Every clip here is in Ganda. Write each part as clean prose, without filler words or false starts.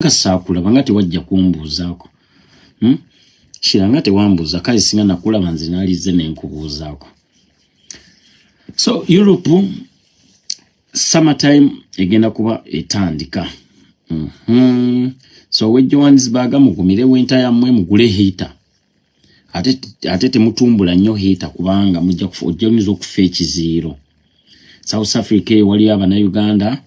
Nga saakulaba nga tewajja kumbuuzaako. Kira nga tewambuuza, kale singa nakulaba nze naalizze nenkubuuzaako. So Europe summertime egenda kuba etandika. So we Johannesburg mugumire winter yammwe, mugule heater, ate temutumbula nnyo heater kubanga mujja ojja oyinza okufa ekiziiro. South Africa eyo waliyo Abannayuganda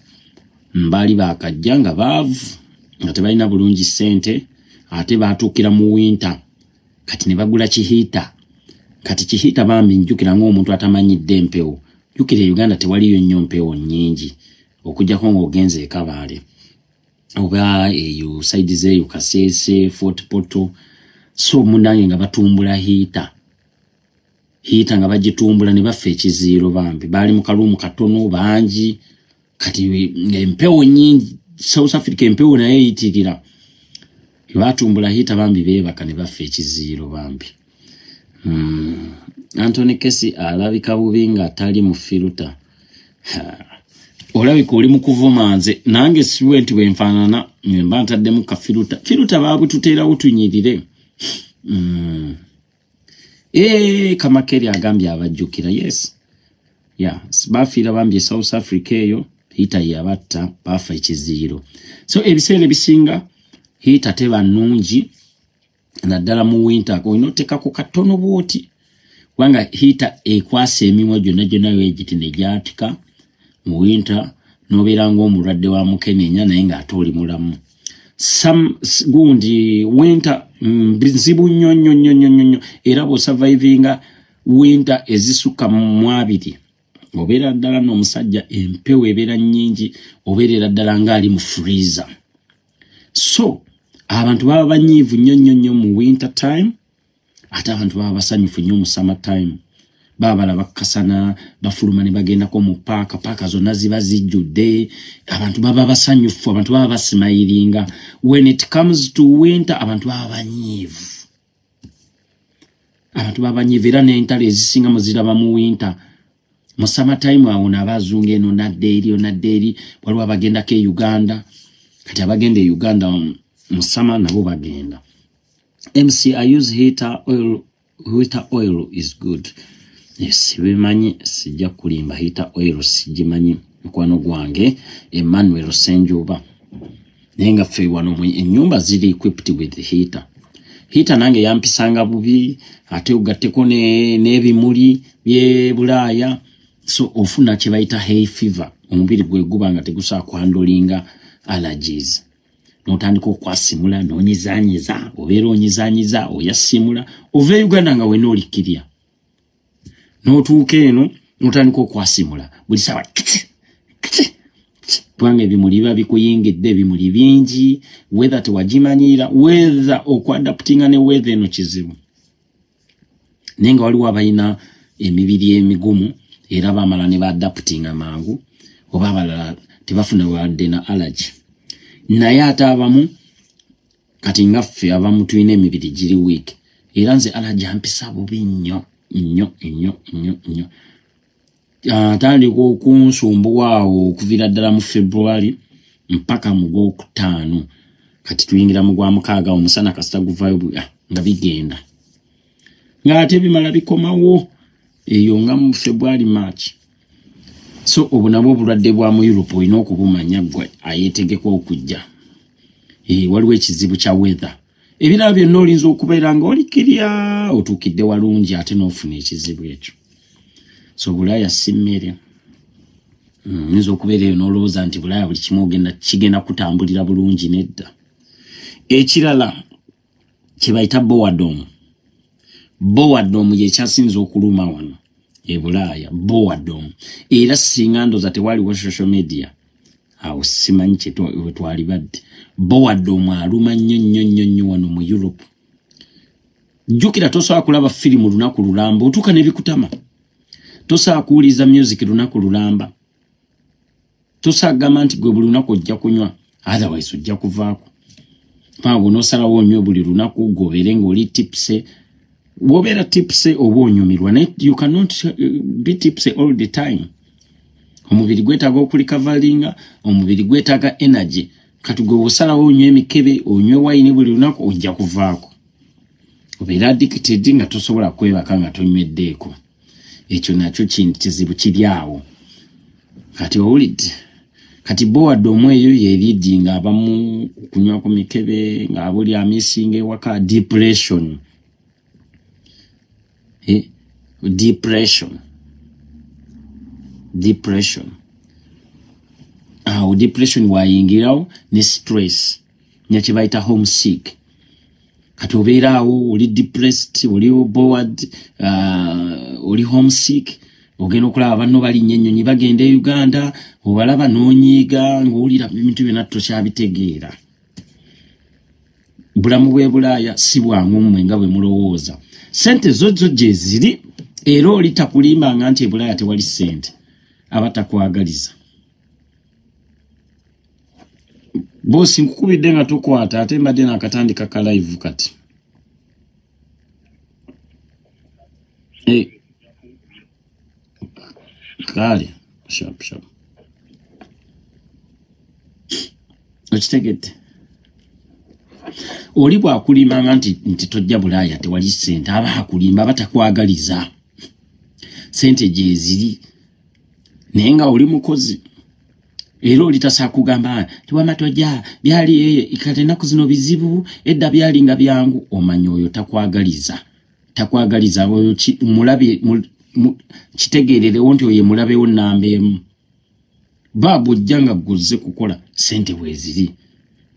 baali bakajja nga baavu, nga tebalina bulungi ssente, ate batuukira mu winter. Kati ne bagula ki heater. Kati ki heater bambi, njjukira ng'omuntu atamanyidde empewo, jjukira e Uganda tewaliyo nnyo mpewo nnyingi okuggyako ng'ogenze e Kabaale oba eyo side zeeyo Kasese, Fort Portal. So munange nga batumbula heater, heater nga bagitumbula ne bafa ekiziiro. Bambi baali mu kaluumu katono bangi, kati empewo nyingi. South Africa empewo naye eyitirira. Batumbula heater, bambi beebaka ne bafa ekiziiro bambi. Anthony Kesi alabika bubi nga tali mu filter. Olabika oli mu kuvuma nze, nange siwe nti bwenfaanana mba ntaddemu ka filter. Filter babututeerawo tunyirire. E, Kamakeri agambye abajjukira. Yes, yeah, bafiira bambi e South Africa eyo, heater yabatta, bafa ekiziiro. So ebiseera ebisinga heater teba nnungi naddala mu winter. Olina oteekako katono bwoti kubanga heater ekwasa emimwa gyonna gyonna wegiti negyatika. Mu winter nobeera ngaomulwadde wa mukenenya naye ng'ate oli mulamu. Some gundi winter nzibu nnyo nnyo nnyo nnyo nnyo, era bw'osurvivinga winter ezisukka mu 20, obeera ddala n'omusajja empewo ebeera nnyingi, obeerera ddala ng'ali mu freezer. So abantu baba banyiivu nnyo nnyo nnyo mu winter time, ate abantu baba basanyufu nnyo mu summer time. Baba balaba kasana, bafuluma ne bagendako mu paaka, paaka zonna ziba zijjudde, abantu baba basanyufu, abantu baba basmilinga. When it comes to winter, abantu baba banyiivu, abantu baba banyiivu, era n'entalo ezisinga muziraba mu winter. Mu summer time awo naabazungu eno nadda eri, onadda eri, waliwo abagendako e Uganda. Kati abagenda e Uganda mu summer nabo bagenda. MC, I use heater oil. Heater oil is good. Yes, sibimanyi, sijja kulimba, heater oil sigimanyi, mukwano gwange Emmanuel Senjuba. Naye nga ffe wano ennyumba ziri equipped with heater. Heater nange yampisanga bubi, ate ogatteko n'ebimuli by'e Bulaaya, so ofuna kye bayita hay fever. Omubiri gwe guba nga tegusobola kuhandlinga allergies, n'otandika okwasimula n'onyizanyiza, obeera onyizanyiza, oyasimula. Ova e Uganda nga wena olikirya, n'otuuka eno n'otandika okwasimula buli sawa kubanga ebimuli biba bikuyingidde, ebimuli bingi, weather tewagimanyira, weather okuadaptinga ne weather eno kizibu. Naye nga waliwo abalina emibiri emigumu era bamala ne baadaptinga mangu, oba abalala tebafuna wadde na allergy. Naye ate abamu kati nga ffe abamu tulina emibiri giri weak, era nze allergy ampisa bubi nnyo nnyo nnyo nnyo nnyo. Atandika okunsumbuwaawo okuviira ddala mu February mpaka mu gwokutaano. Kati tuyingira mu gwa mukaaga, omusana kasita guvaayo nga bigenda, ng'ate bimala bikomawo eyo nga mu February, March. So obwo nabwo obulwadde bwa mu Europe olina okubumanya gwe ayeetegeka okujja. E, waliwo ekizibu kya weather. Ebirala byonna olinza okubeera nga olikirya otuukidde walungi, ate n'ofuna ekizibu ekyo. So Bulaaya si mmere. Oyinza okubeera eyo n'olowooza nti Bulaaya buli kimu ogenda kigenda kutambulira bulungi, nedda. Ekirala kye bayita boredom. Boredom yekyasinza okuluma wano e Bulaaya, boredom. Era singa ndoza tewaliwo social media awo simanyi wetwali badde. Boredom aluma nnyo nnyo nnyo nnyo wano mu Europe. Jjukira tosobola kulaba firimu lunaku lulamba, otuuka nebikutama. Tosobola kuwuliza music lunaku lulamba. Tosobola kugamba nti gwe buli lunaku ojja kunywa, otherwise ojja kuvaako. Paa bw'onoosalawo onywe buli lunaku, gobeere ng'oli tipsy. Bw'obeera tipsy oba onyumirwa, naye you cannot be tipsy all the time. Omubiri gwetaaga okurecoveringa, omubiri gwetaaga energy. Kati gwe bw'osalawo onywa emikebe, onywe wayini buli lunaku, ojja kuvaako obeera addicted nga tosobola kwebaka nga tonyweddeeko. Ekyo nakyo kintu kizibu kiri awo. Kati owulidde, kati bo wadde omweyo yeridinga abamu kunywa ku mikebe nga buli amisinga ewaka, depression, depression, depression. Awo depression wayingirawo ne stress nekyebayita homesick. Kati obeera awo oli depressed, oli bored, oli homesick. Ogenda okulaba banno balinnya ennyonyi bagenda e Uganda, obalaba n'onyiiga ng'owulira ebintu byonna tokyabitegeera. Bulamu bw'e Bulaaya si bwangu mmwe nga bwe mulowooza. Sente zo zo gye ziri, era oli takulimbanga nti e Bulaaya tewali ssente, aba takwagaliza. Bosi nkukubidde nga tokwata, ate mbadde naakatandika ka live kati. Kale sharp sharp. Okitegedde? Oli bw'akulimbanga nti tojja Bulaaya tewali ssente, aba akulimba, aba takwagaliza. Ssente gyeziri, naye nga oli mukozi era oli tasobola kugamba tiwama tojja, byali kati ennaku zino bizibu, edda byali nga byangu. Omanya oyo takwagaliza, takwagaliza. Oyo mulabe, kitegeererewo nti oyo mulabewo nnamba emu. Baabu ojja nga guzze kukola, ssente weeziri.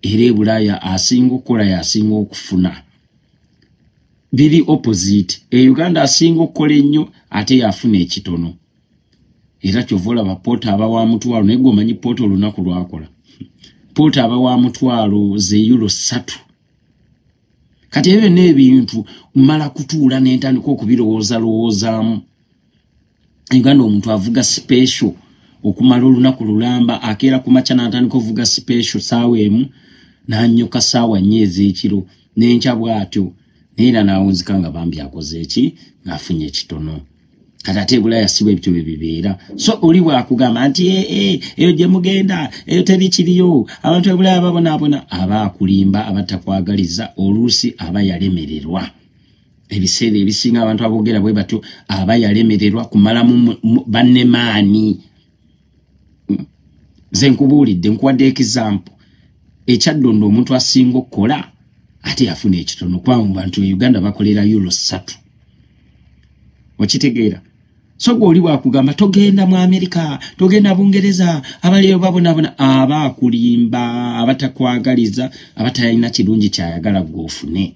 Era e Bulaaya asinga okukola y'asinga okufuna. Biri opposite. E Uganda asinga okukola ennyo ate y'afuna ekitono. Era kyova olaba poota aba wa mutwalo, naye gwe omanyi poota olunaku lwakola. Poota aba wa mutwalo ze euro 3. Kati ebyo byonna ebintu mmala kutuula ne ntandika okubirowoozalowoozaamu. Uganda omuntu avuga special okumala olunaku lulamba, akeera ku makya n'atandika okuvuga special ssaawa 1, n'annyuka ssaawa 4 ez'ekiro, n'enkya bw'atyo, naye era n'awunzika nga bambi akoze eki, ng'afunye ekitono. Kati ate e Bulaaya si bwe bityo bwe bibeera. So oli bw'akugamba nti eyo gye mugenda, eyo teri kiriyo, abantu e Bulaaya babonaabona, aba akulimba, aba takwagaliza, oluusi aba yalemererwa. Ebiseera ebisinga abantu aboogera bwe batyo aba yalemererwa kumalamu banne maanyi. Nze nkubuulidde, nkuwadde example. Ekyaddondo omuntu asinga okukola ate yafuna ekitono, kubanga mu bantu e Uganda bakolera euro 3. Okitegeera? So gwe oli bw'akugamba togenda mu Amerika, togenda Bungereza, abaliyo babonaabona, aba akulimba, aba takwagaliza, aba talina kirungi ky'ayagala gwe ofune.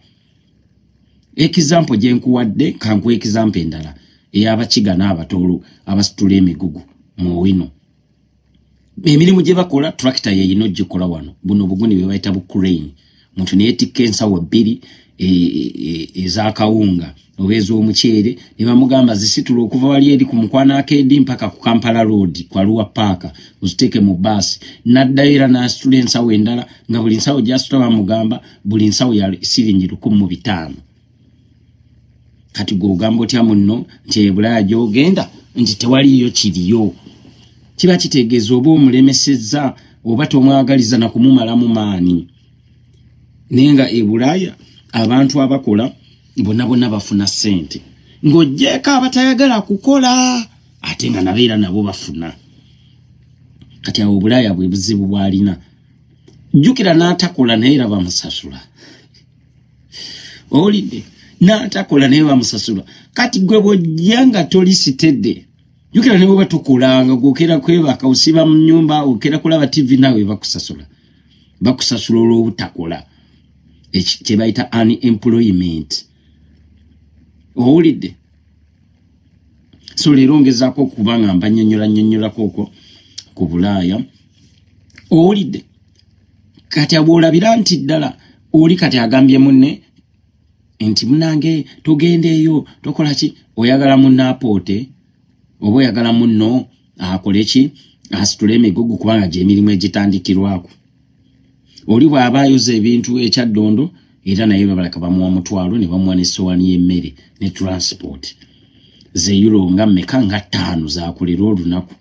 Example gye nkuwadde, kankuwe example endala ey'abakiga n'abatoolo abasitula emigugu mu Owino. Emirimu gye bakola, tractor yeyina ogikola wano, buno obugundi bwe bayita bu crane. Omuntu ne yeetikka ensawo 2 ez'akawunga oba ez'omuceere, ne bamugamba zisitula okuva wali eri ku Mukwano Arcade mpaka ku Kampala Road kwa Luwa Park, oziteeke mu baasi. N'addayo era n'asitula ensawo endala, nga buli nsawo gy'asitula bamugamba buli nsawo ya siringi 1500. Kati gwe ogamba otya munno nti e Bulaaya gy'ogenda nti tewaliyo kiriyo? Kiba kitegeeza oba omulemesezza oba tomwagaliza na kumumalamu maanyi. Naye nga e Bulaaya abantu abakola bonna bonna bafuna ssente, ng'oggyeko abatayagala kukola ate nga nabeera nabo bafuna. Kati awo Bulaaya bwe buzibu bw'alina. Jjukira n'atakola naye era bamusasula. Owulidde? N'atakola naye bamusasula. Kati gwe bw'ojja nga toli sitedde, jjukira ne bw'oba tokolanga, gw'okeera kwebaka, osiiba mu nnyumba, okeera kulaba TV, naawe bakusasula. Bakusasula olw'obutakola, kye bayita unemployment. Owulidde? So leero ngezaako okuba nga mbannyonnyola nnyonnyolako okwo ku Bulaaya. Owulidde? Kati bw'olabira nti ddala oli kati agambye munne nti munnange togenda eyo, tokola ki, oyagala munno apoote oba oyagala munno akole ki, asitule emigugu, kubanga gy'emirimu egitandikirwako. Oli bw'aba ayoza ebintu ekyaddondo, era naye babalaka bamuwa mutwalo, ne bamuwa n'essowaani y'emmere ne transport ze euro nga mmeka, nga 5 zaakolera olunaku.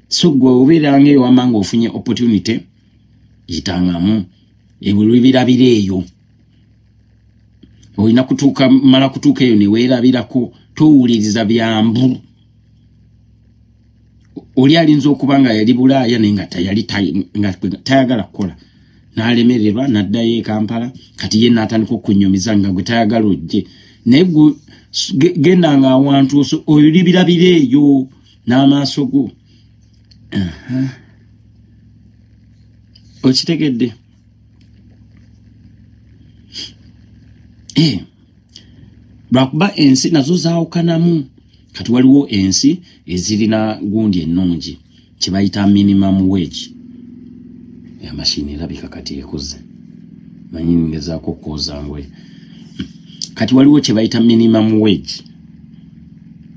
So gwe obeeranga eyo wamma ng'ofunye opportunity, yitangamu ebirabira eyo. Olina kutuuka, mala kutuuka eyo ne weerabirako, towuliriza byambu. Oli alinza okuba nga yali Bulaaya naye nga tayali nga tayagala kukola, n'alemererwa n'addayo e Kampala. Kati ye n'atandika okunyumiza nga gwe tayagala ojje, naye gwe gendanga awantu olibirabira eyo n'amaaso go. Okitegedde? Lwakuba ensi nazo zaawukanamu. Kati waliwo ensi ezirina gundi ennungi kye bayita minimum wage. Amashini erabika kati ekoze, manyi ngezaako okwoza ngoye. Kati waliwo kye bayita minimum wage.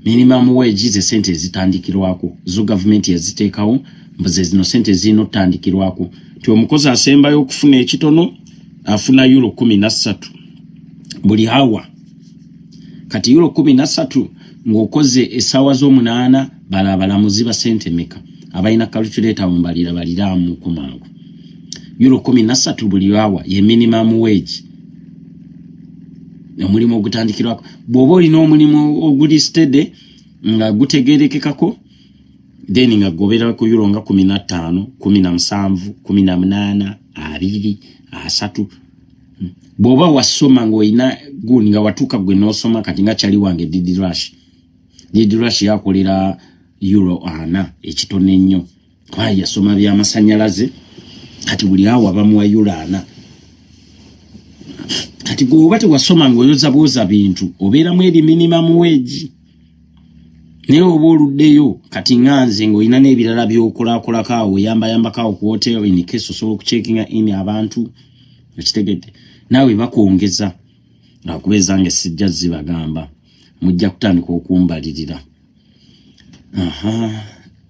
Minimum wage ze sente ezitandikirwako, zo gavumenti yaziteekawo, mbu ze zino sente zirina otandikirwako, nti omukozi asembayo okufuna ekitono afuna euro 13 buli hawa. Kati euro 13 ng'okoze essaawa z'omunaana, bala abalamuzi ba sente meka? Abalina calculator mumbalira baliramu kumangu. Euro 13 buli hawa ye minimum wage, omulimu ogutandikirwako. Bw'oba olina omulimu oguli steady nga gutegerekekako, then nga gobeera ku euro nga 15, 17, 18, 20, 30. Bw'oba wasoma ng'olina gundi nga watuuka gwe n'osoma, kati nga kyali wange Didi Rush, Didi Rush yakolera euro 40, ekitono ennyo, kuba yasoma byamasannyalaze. Kati buli awo bamuwa euro 40. Kati gwe oba tewasoma ng'oyoza bwoza bintu, obeeramu eri minimum wage, naye oba oluddeyo kati nga nze ng'olina n'ebirala by'okolakolako awo, oyambayambako awo ku hotel, in case osobola okucheckinga in abantu. Okitegedde? Naawe bakwongeza, lwakuba ezange sijja zibagamba, mujja kutandika okumbalirira. Aha,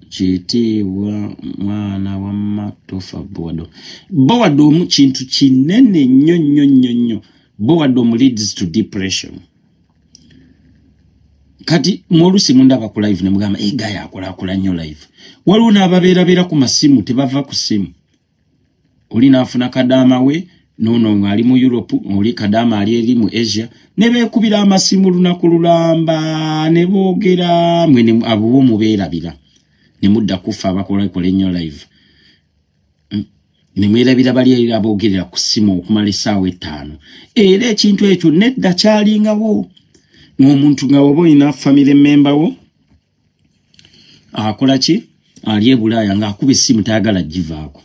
kitiibwa mwana wamma, tofa boredom. Boredom kintu kinene nnyo nnyo nnyo nnyo. Boredom leads to depression. Kati mwolusi mundaba ku live ne mugamba, "Hey, guy akolaakola nnyo live." Waliwo n'ababeerabeera ku masimu, tebava ku simu. Oli n'afuna kadaama we noono ng'ali mu Europe, oli kadaama ali eri mu Asia, ne beekubira amasimu lunaku lulamba ne boogera. Mwe abo bo mubeerabira ne mudda kufa abakolakola ennyo live, Ne mwerabira bali eri aboogerera ku ssimu okumala essaawa 5. Era ekintu ekyo nedda kyalingawo ng'omuntu nga oba olina family member wo akola ki, ali e Bulaaya, ng'akuba essimu tayagala givaako.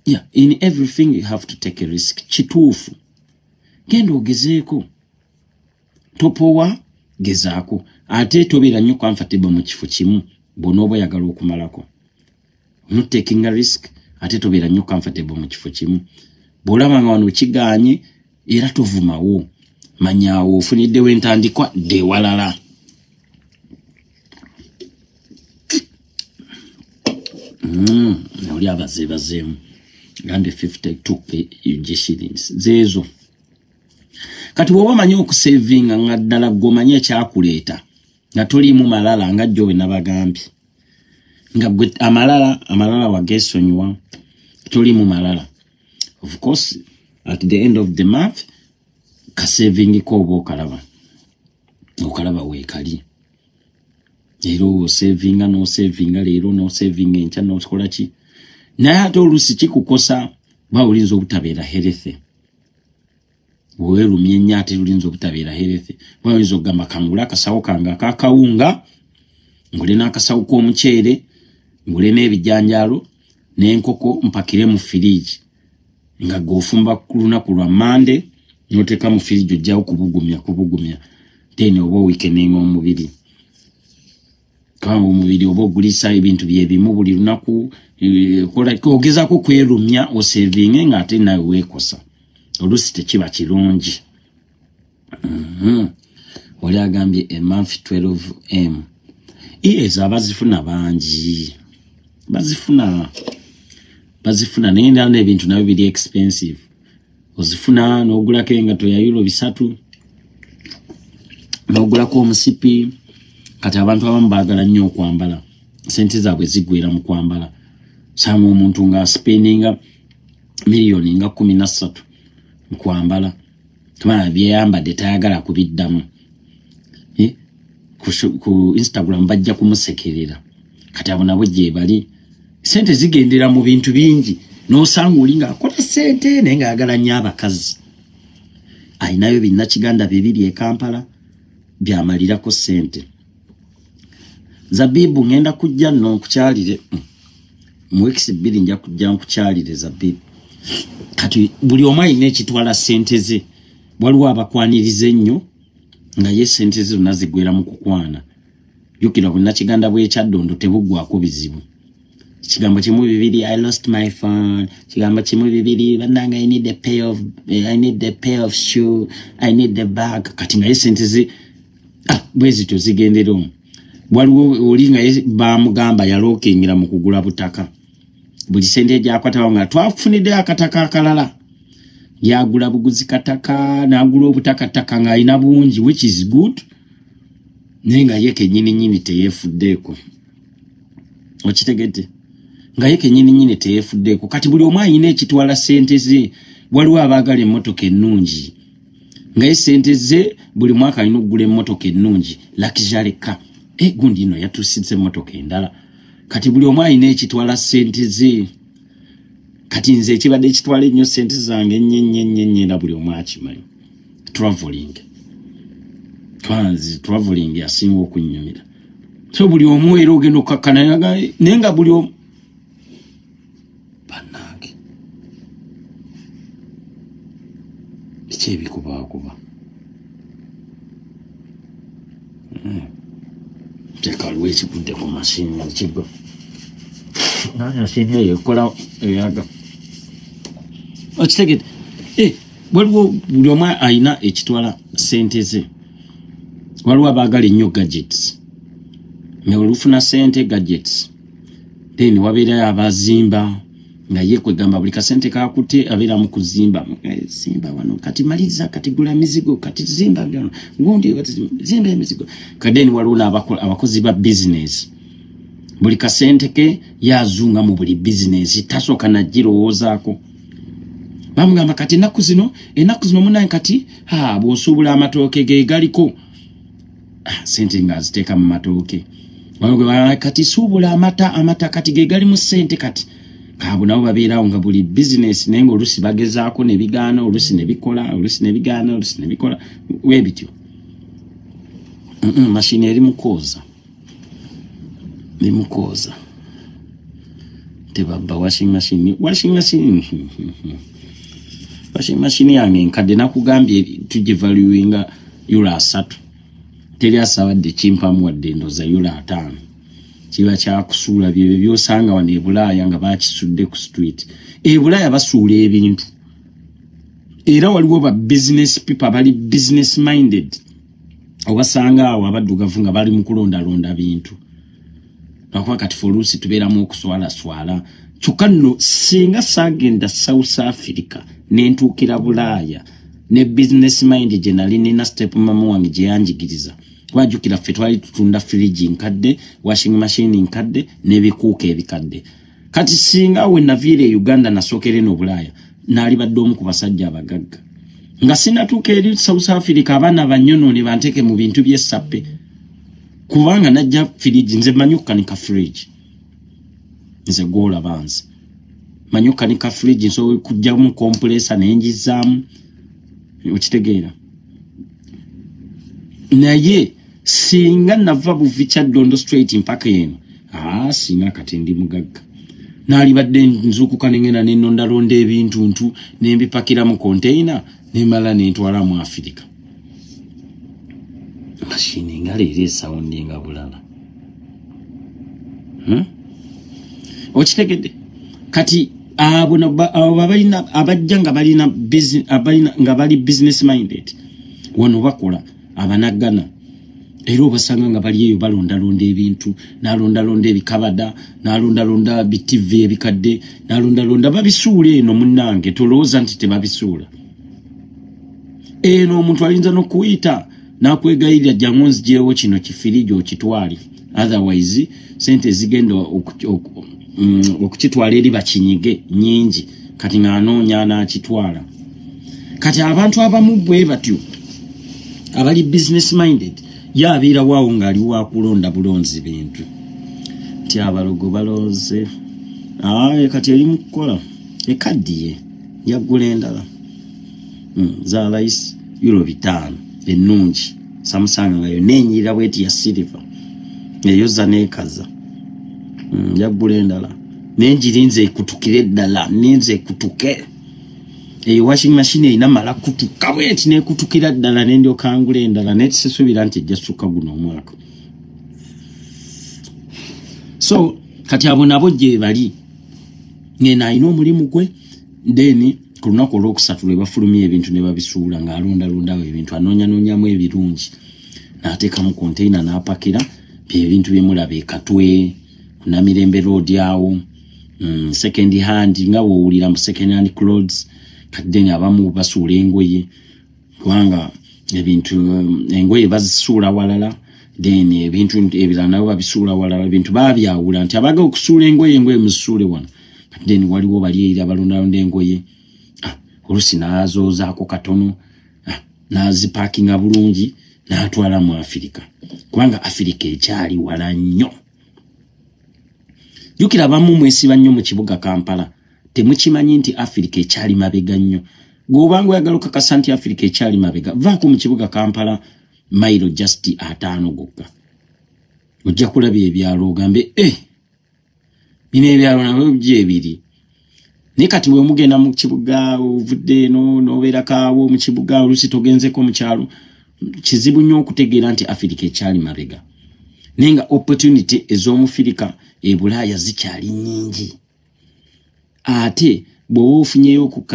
Yeah, in everything you have to take a risk. Kituufu, genda ogezeeko, topowa, gezaako. Ate tobeera nnyo comfortable mu kifo kimu bw'onooba oyagala okumalako. Not taking a risk, ate tobeera nnyo comfortable mu kifo kimu. Bw'olaba nga wano kigaanye, era tovumawo, manyaawo ofuniddewo entandikwa, dda ewalala. Oli abazeebazeemu gambye 52 shillings zeezo. Kati bw'oba omanyi okusevinga, nga ddala gwe omanyi ekyakuleeta, nga toliimu malala nga jjo bwe nabagambye, nga gwe amalala wageesonyiwa, toliimu malala, of course at the end of the month kasaving ko oba okalaba weekali. Era osavinga n'osavinga leero, n'osavinga enkya, n'okola ki, naye ate oluusi kikukosa ba olinza obutabeera healthy. Weerumya ennyo, ate olinza obutabeera healthy. Ba oyinza okugamba, "Kangule akasawo kange akakawunga, ngule n'akasawo k'omuceere, ngule n'ebijanjaalo n'enkoko, mpakire mu firiigi." Nga gwe ofumba ku lunaku lwa Mande n'oteeka mu firiigi, ojjawo kubugumya, then oba oweakeninga omubiri, kubanga omubiri oba ogulisa ebintu byebimu buli lunaku. Ogezaako kwerumya osevinge, ng'ate nawe weekosa, oluusi tekiba kirungi. Oli agambye a month 12M. Ezo abazifuna bangi, bazifuna, naye ndala n'ebintu nabyo biri expensive. Ozifuna n'ogulako engato ya euro 300, n'ogulako omusipi. Kati abantu abamu baagala nnyo okwambala. Sente zaabwe ziggwera mu kwambala. Sanga omuntu nga spendinga miliyoni nga 13 mu kwambala, tumana byeyambadde tayagala kubiddamu. Ku Instagram bajja kumusekerera. Kati abo nabo gye bali, sente zigendera mu bintu bingi. N'osanga oli ng'akola sente naye ng'ayagala nnyo abakazi, ayinayo binnakiganda bibiri e Kampala byamalirako sente. Zabibu, ngenda kujja nno nkukyalire mu weeks 2, nja kujja nkukyalire, Zabibu. Kati buli omu alina ekitwala sente ze. Waliwo abakwaniriza ennyo nga ye sente ze zonna ziggwera mu kukwana. Jjukira, bunnakiganda bw'ekyaddondo tebuggwako bizibu. Kigambo kimu bibiri, "I lost my phone." Kigambo kimu bibiri, "Bannange, I need the pair of shoe, I need the bag." Kati nga ye sente ze, ah, bwe zityo zigendera omwo. Waliwo oli nga ye bamugamba yalookingira mu kugula butaka. Buli sente gyakwatawo nga twafuniddeyo akataka akalala, yagula buguzi kataka, n'agula obutakataka ng'alina bungi, which is good, naye nga ye kennyini nyini teyeefuddeeko. Okitegedde? Nga ye kennyini nyini teyeefuddeeko. Kati buli omu alina ekitwala sente ze. Waliwo abaagala emmotoka ennungi, nga ye sente ze buli mwaka alina okugula emmotoka ennungi, luxury car. E, gundi ino yatuusizza emmotoka endala. Kati buli omu alina ekitwala sente ze. Kati nze ekibadde ekitwala ennyo sente zange ennyo ennyo ennyo ennyo, era buli omu akimanyi, traveling. Kwanzi traveling yasinga okunnyumira. So buli omu era ogenda okukakkana, naye nga buli omu, bannange, biki ebikubaakuba? Tekaliwo ekigudde ku mashini, ekigwa mashini eyo ekola eyaga. Okitegedde? Eh, waliwo buli omu alina ekitwala sente ze. Waliwo abaagala ennyo gadgets, nga olufuna sente, gadgets. Then wabeerayo abazimba, nga ye kwegamba buli kasente kakutte abeera mu kuzimba. Zimba wano kati, maliriza kati, gula mizigo kati, zimba wano gundi, zimba emizigo. Kadeni waliwo n'abakozi ba business, buli kasente ke yazunga mu buli bizinesi, tasooka nagirowoozaako. Bamugamba kati ennaku zino munaye kati ha bw'osuubula amatooke ge galiko, ah, sente ng'aziteeka mu matooke. Kati suubula amata, amata kati ge galimu sente. Kati kaabo nabo babeerawo nga buli bizinesi, naye nga oluusi bagezaako ne bigaana, oluusi ne bikola, oluusi ne bigaana, oluusi ne bikola, weebityo. Mashini eri mukooza, eri mukooza, tebabba washing machine. Washing machine yange enkadde, nakugambye tugivaluinga euro 30. Teri asawadde kimpamu wadde ndoza euro 50. Kiba kyakusuula. Byebyo byosanga wano e Bulaaya nga bakisudde ku street. E Bulaaya basuula ebintu, era waliwo ba business people abali business minded, obasanga awo abaddugavu nga bali mu kulondalonda bintu. Lwakuba kati fe oluusi tubeeramu okuswalaswala. Kyokka nno singa saagenda South Africa nentuukira Bulaaya ne business mind gye nali nina, step mama wange gye yanjigiriza, wajjukira ffe twali tutunda firiji nkadde, washing machine nkadde n'ebikuuka ebikadde. Kati singa we naviira e Uganda nasookera eno Obulaaya, naalibadde omu ku basajja abagagga nga sinatuuka eri South Africa. Abaana banyonoone banteeke mu bintu by'essappe, kubanga najja firiji. Nze manyi okukanika firiji, nze gwolaba nze manyi okukanika firiji, nsobola kugjamu compressor nenjizaamu. Okitegeera? Naye singa nava buvi Kyaddondo straight mpaka eno, aa, singa kati ndi mugagga. Naalibadde nzuukuka nengenda nenondalonda ebintu ntu nembipakira mu container, nemala nentwala mu Afirika. Mashini nga leero esawundinga bulala, Okitegedde? Kati abo abo babalina abajja nga balina nga bali business minded wano bakola abanagana, era obasanga nga bali eyo balondalonda ebintu, nalondalonda ebikabada, nalondalonda bitivi ebikadde, nalondalonda babisuula eno. Munnange, tolowooza nti tebabisuula eno. Omuntu ayinza n'okuyita nakwegayirira, "Jangu nzijeewo kino kifiriji okitwale." Otherwise sente zigenda okukitwala eri bakinyige nyingi. Kati ng'anoonya anaakitwala. Kati abantu abamu bwe batyo abali business minded, ye abeerawo awo ng'ali wakulonda bulonzi bintu nti abalogo balooze. Aye kati eri mu kukola, ekaddiye, yaggula endala za layisi €5 ennungi, Samsung, nga yonna enyirira bweti, ya silver, eyoza neekaza. Yaggula endala nenjirinze ekutukire ddala, ninze ekutuke. Eyo washing machine erina mala kutuka bweti nekutukira ddala, nendyoka ngula endala, naye tisisuubira nti ejja sukka guno omwaka. So kati abo nabo gye bali, ngeno alina omulimu gwe, then ku lunaku olwokusatu lwe bafulumya ebintu ne babisuula, ng'alondalondawo ebintu, anoonyanoonyamu ebirungi n'ateekamu container n'apakira. Byebintu byemulaba ekatwe ku Namirembe Road awo, second hand, nga bwowulira mu second hand clothes. Kati then abamu basuula engoye, kubanga ebintu engoye bazisuula walala, then ebintu ebirala nabo babisuula walala. Ebintu babyawula nti abaga okusuula engoye, engoye muzisuule wano. Kati then waliwo bali eri abalondalonda engoye, olusi n'azoozaako katono, n'azipaakinga bulungi n'atwala mu Afirika, kubanga Afirika ekyali wala nnyo. Jjukira, abamu mwesiba nnyo mu kibuga Kampala, temukimanyi nti Afirika ekyali mabega nnyo. Gweobanga oyagala okakasa nti Afirika ekyali mabega, vaako mu kibuga Kampala mailo just 50 gokka, ojja kulaba ebyalo ogambe, e bino ebyalo nabyo gyebiri. Naye kati bwe mugenda mu kibuga, ovudde eno n'obeerako awo mu kibuga, oluusi togenzeko mu kyalo, kizibu nnyo okutegeera nti Afirika ekyali mabega. Naye nga opportunity ez'omufirika e Bulaaya zikyali nnyingi. Ate bw'oba ofunyeyo ku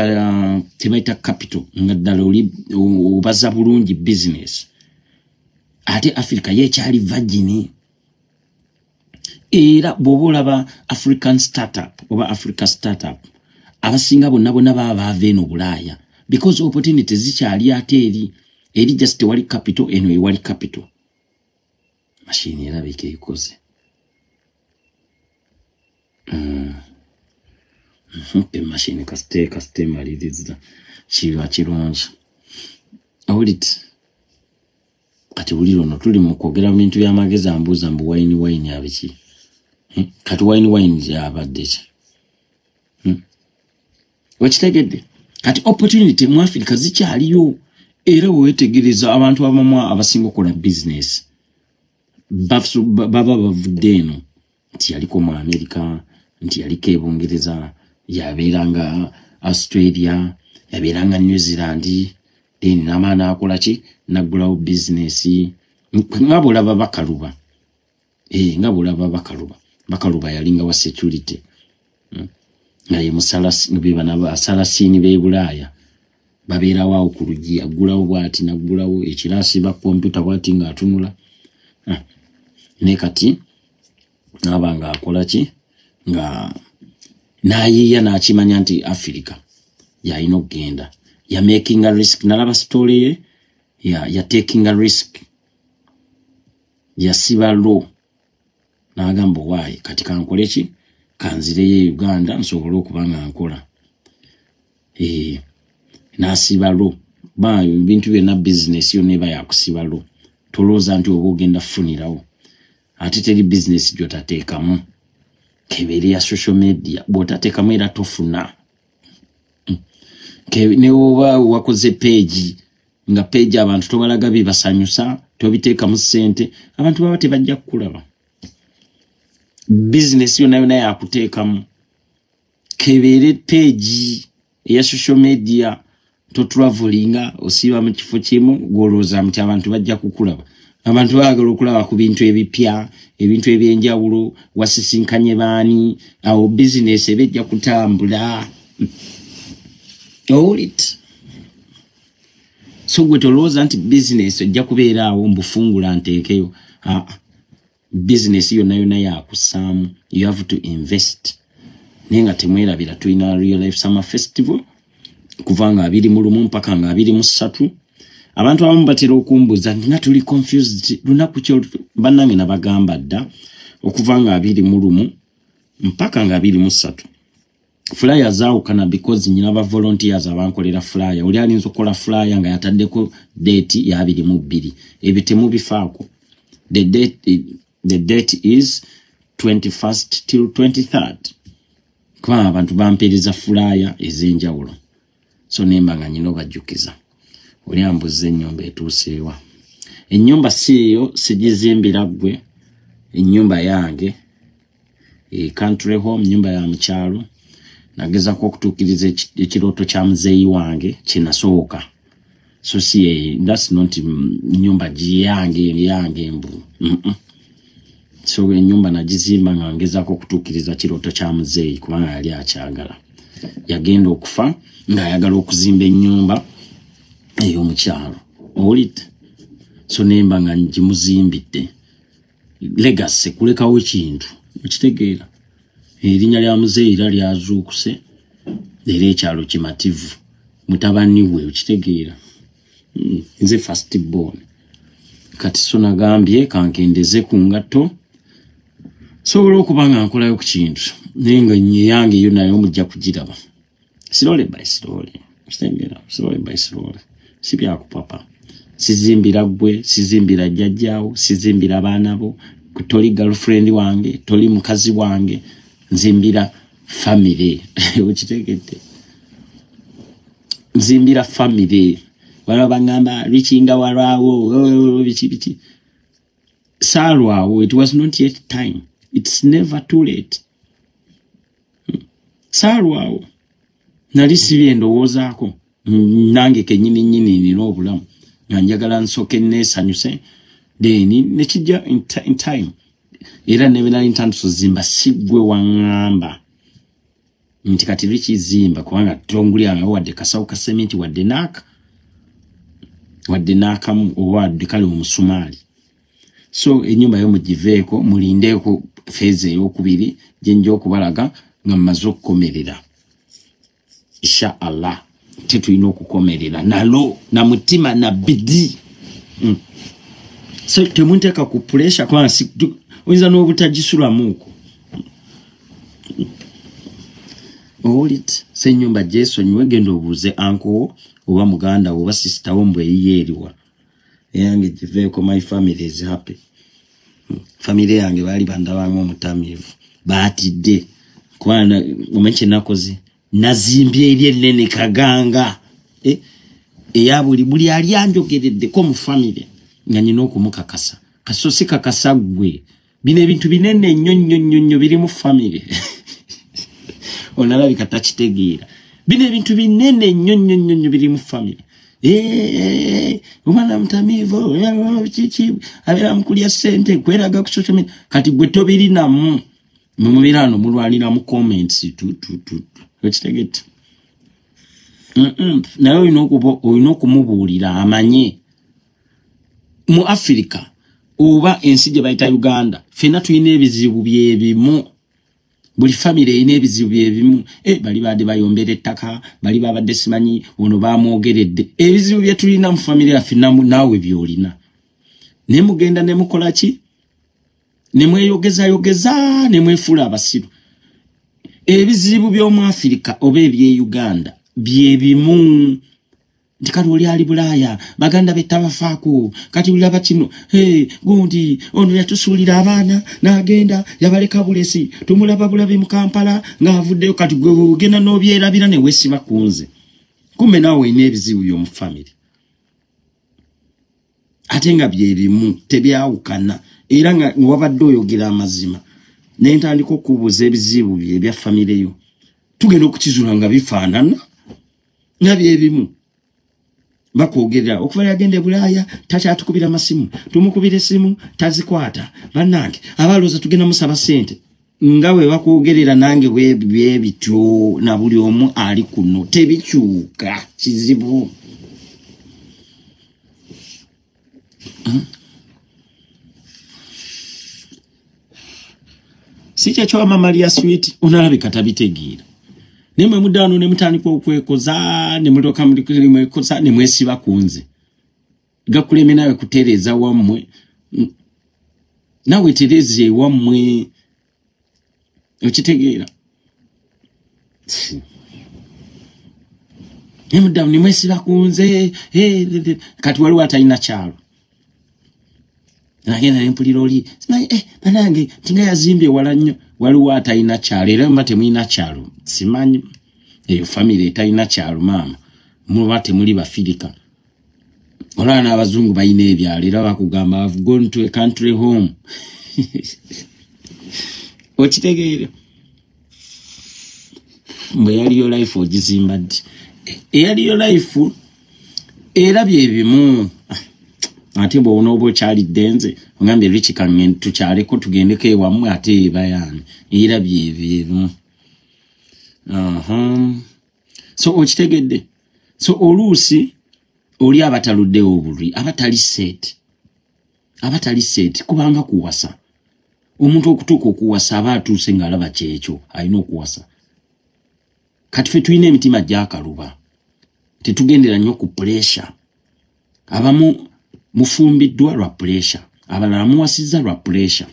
tebaita capital, nga ddala oli obaza bulungi business, ate Afirika ye ekyali virgin. Era bw'oba olaba African startup oba Africa startup, abasinga bonna bonna baba baava eno Bulaaya, because opportunity zikyali ate eri eri, just tewali capital. Eno ewali capital. Mashini erabika ekoze. Emashini kasite emaliriza, kiba kirungi. Awulit kati buli luno tuli mu kwogera mu bintu by'amagezi, ambuuza mbu wine wine abiki. Kati wine wine yabadde ki? Wekitegedde? Kati opportunity mu Africa zikyaliyo. Era wewetegereza, abantu abamu abasinga okukola business baba bavudde eno, nti yaliko mu America, nti yaliko e Bungereza, yabeeranga Australia, yabeeranga New Zealand, then namala nakola ki? Naggulawo bizinesi. Nga bwolaba Bakaluba, nga bwolaba Bakaluba, Bakaluba yalinga wa security, Nga ye asalasiini b'e Bulaaya, babeerawo awo ku luggi, aggulawo bwati naggulawo ekiraasi ba kompyuta bwati ng'atunula. Ne kati naaba ng'akola ki? Nga n'ayiiya n'akimanya nti Afirika yalina okugenda, yamakinga risk. Nalaba story ye, ya takinga risk, yasiba lo n'agamba, "Waayi, kati kankole ki? Kanzireyo e Uganda nsobole okuba nga nkola." N'asiba lo ba ebintu byonna, bizinesi yonna eba yakusiba lo. Tolowooza nti oba ogenda kufunirawo. Ate teri bizinesi gy'otateekamu, kebeere ya social media, bw'otateekamu era tofuna. Ne woba wakoze page, nga page abantu tobalaga bibasanyusa, tobiteekamu ssente, abantu baba tebajja kukulaba. Bizinesi yonna yonna yakuteekamu, kebeere page eya social media. Totravelinga, osiiba mu kifo kimu, gwolowooza nti abantu bajja kukulaba. Abantu baagala okulaba ku bintu ebipya, ebintu ebyenjawulo, wasisinkanye baani, awo bizinesi eba ejja kutambula. Owulit? So gwe tolowooza nti bizinesi ojja kubeera awo mbufungula nteekeyo. Aa, bizinesi yonna yonna yakussaamu, you have to invest. Naye nga temwerabira, tulina Real Life Summer Festival kuva nga 21 mpaka nga 23. Abantu abamu batera okumbuuza nga tuli confused lunaku ki bannange. Nabagamba dda, okuva nga 21 mpaka nga 23. Flyer zaawukana because nyina ba volunteers abankolera flyer. Oli alinza okukola flyer nga yataddeko date ya 22. Ebyo temubifaako. The date is 21st till 23rd, kubanga abantu bampeereza flyer ez'enjawulo, so nemba nga nyina obajjukiza. Oli ambuza ennyumba etuuseewa. Ennyumba si eyo, sigizimbira ggwe. Ennyumba yange e country home, nyumba ya mukyalo. Nagezako okutuukiriza ekirooto kya muzeeyi wange kyenasooka, so si that's not nyumba giyange yange mbu So enyumba nagizimba nga ngezako okutuukiriza kirooto kya muzeeyi, kubanga yali akyagala. Yagenda okufa ng'ayagala okuzimba ennyumba ey'omukyalo, owulidde? So nemba nga ngimuzimbidde, legacy, kulekawo kintu, okitegeera? Erinnya lya muzeeyi era lyazuukuse, era ekyalo kimativu, mutabani we, okitegeera? Nze first born kati, so nagambye kankendeze ku ngatto, sobola okuba nga nkolayo ku kintu, naye nga eyange yo nayo mujja kugiraba slowly by slowly, okitegeera? Slowly by slowly, si byakupapa. Sizimbira ggwe, sizimbira jjajjaawo, sizimbira baana bo. Toli girlfriend wange, toli mukazi wange, nzimbira family, okitegedde? Nzimbira family. Waliwo baŋŋamba lwikinga walwawo, oh, biki biki. Saalwawo, it was not yet time. It's never too late. Saalwawo, nali sibye ndowoozaako nange kenyini nyini nina obulamu nga njagala nsooke neesanyuse, then nekijja in time. Era nebenali ntandise ozimba, si ggwe waŋŋamba nti kati lukizimba, kubanga tongulyangawo wadde kasawo ka sementi, wadde naaka, wadde n'akamu, oba wadde kale omusumaali. So ennyumba yo mugiveeko, mulindeeko phase eyokubiri gyenja okubalaga nga mmaze okukomerera, insha Allah. Tetulina okukomerera nalo na mutima na bidi. So temunteeka ku pressure, kubanga oyinza n'obutagisulamuuko, owulidde? Senyumba gyesonyiwe, genda obuuze uncle wo oba muganda wo oba sister wo mbwe eyiye eriwa. Eyange giveeko, my family is happy. Family yange baali bandabamu omutamiivu, baatidde kubanga omanyi kyenakoze, nazimbye eri ennene kaganga, eh? Eya buli ali anjogereddeko mu family nga nyina okumukakasa kaso si kakasa ggwe. Bino ebintu binene nnyo nnyo nnyo nnyo biri mu family, onalabika takitegeera. Bino ebintu binene nnyo nnyo nnyo nnyo biri mu family. Eh, omwana mutamiivu kiki, abeera mukulya ssente, kweraga ku social media. Kati gwe tobirinamu, mumubiraano mulwanira mu comments tu tu tu, okitegette? Naye olina okumubuulira amanye mu Afirika oba ensi gye bayita Uganda, ffenna tulina ebizibu byebimu. Buli famire erina ebizibu byebimu. E, bali badde bayombera ettaka, bali babadde simanyi ono bamwogeredde. Ebizibu bye tulina mu famire yaffe naawe byolina, naye mugenda ne mukola ki? Ne mweyogezayogeza ne mwefuula abasiru. Ebizibu by'omu Afirika oba eby'e Uganda byebimu, nti kati oli ali Bulaaya, baganda be tabafaako. Kati olaba kino, hey, gundi ono yatusuulira abaana n'agenda, yabaleka bulesi, tumulaba bulabi mu Kampala ng'avuddeyo. Kati gwe ogenda n'obyerabira ne weesiba ku nze, kumbe naawe olina ebizibu by'omu famire, ate nga byebimu, tebyawukana. Era nga wabadde oyogera amazima, ne ntandika okubuuza ebizibu bye ebya famire yo, tugenda okukizuula nga bifaanana nga byebimu. Bakwogerera okuva yagenda e Bulaaya takyatukubira masimu, tumukubira essimu tazikwata. Bannange abalowooza tugenda musaba ssente. Nga bwe bakwogerera nange bwe bityo, na buli omu ali kuno, tebikyuka kizibu. Si kyekyo Maria Sweet onalabika tabitegeera, naye mwe muddaano ne mutandika okwekoza, ne mulyoka mwekoza ne mwesiba ku nze. Gakulemye nawe kutereeza wammwe, nawe tereza ewammwe, okitegeera? Nemuddamu nemwesiba ku nze. Kati waliwo atalina kyalo, nagenda nempulira oli simanyi, banange tinga yazimbye wala nnyo. Waliwo atalina kyalo, era muba temulina kyalo, simanyi eyo famire etalina kyalo, maama muba temuli bafirika. Olaba n'abazungu balina ebyalo, era bakugamba I've gone to a country home, okitegeera? Mbwe yaliyo life ogizimba ddi? Eyaliyo life era byebimu. Ate bw'onooba okyalidde nze ogambye Rich kange tukyaleko tugendeko ewammwe, ate ebayaani era byebimu. So okitegedde? So oluusi oli abataluddewo obulwi, abatali set, abatali set, kubanga kuwasa, omuntu okutuuka okuwasa aba atuuse ng'alaba kyekyo alina okuwasa. Kati ffe tulina emitima gyakaluba, tetugendera nnyo ku pressure. Abamu mufumbiddwa lwa pressure, abalala muwasizza lwa pressure.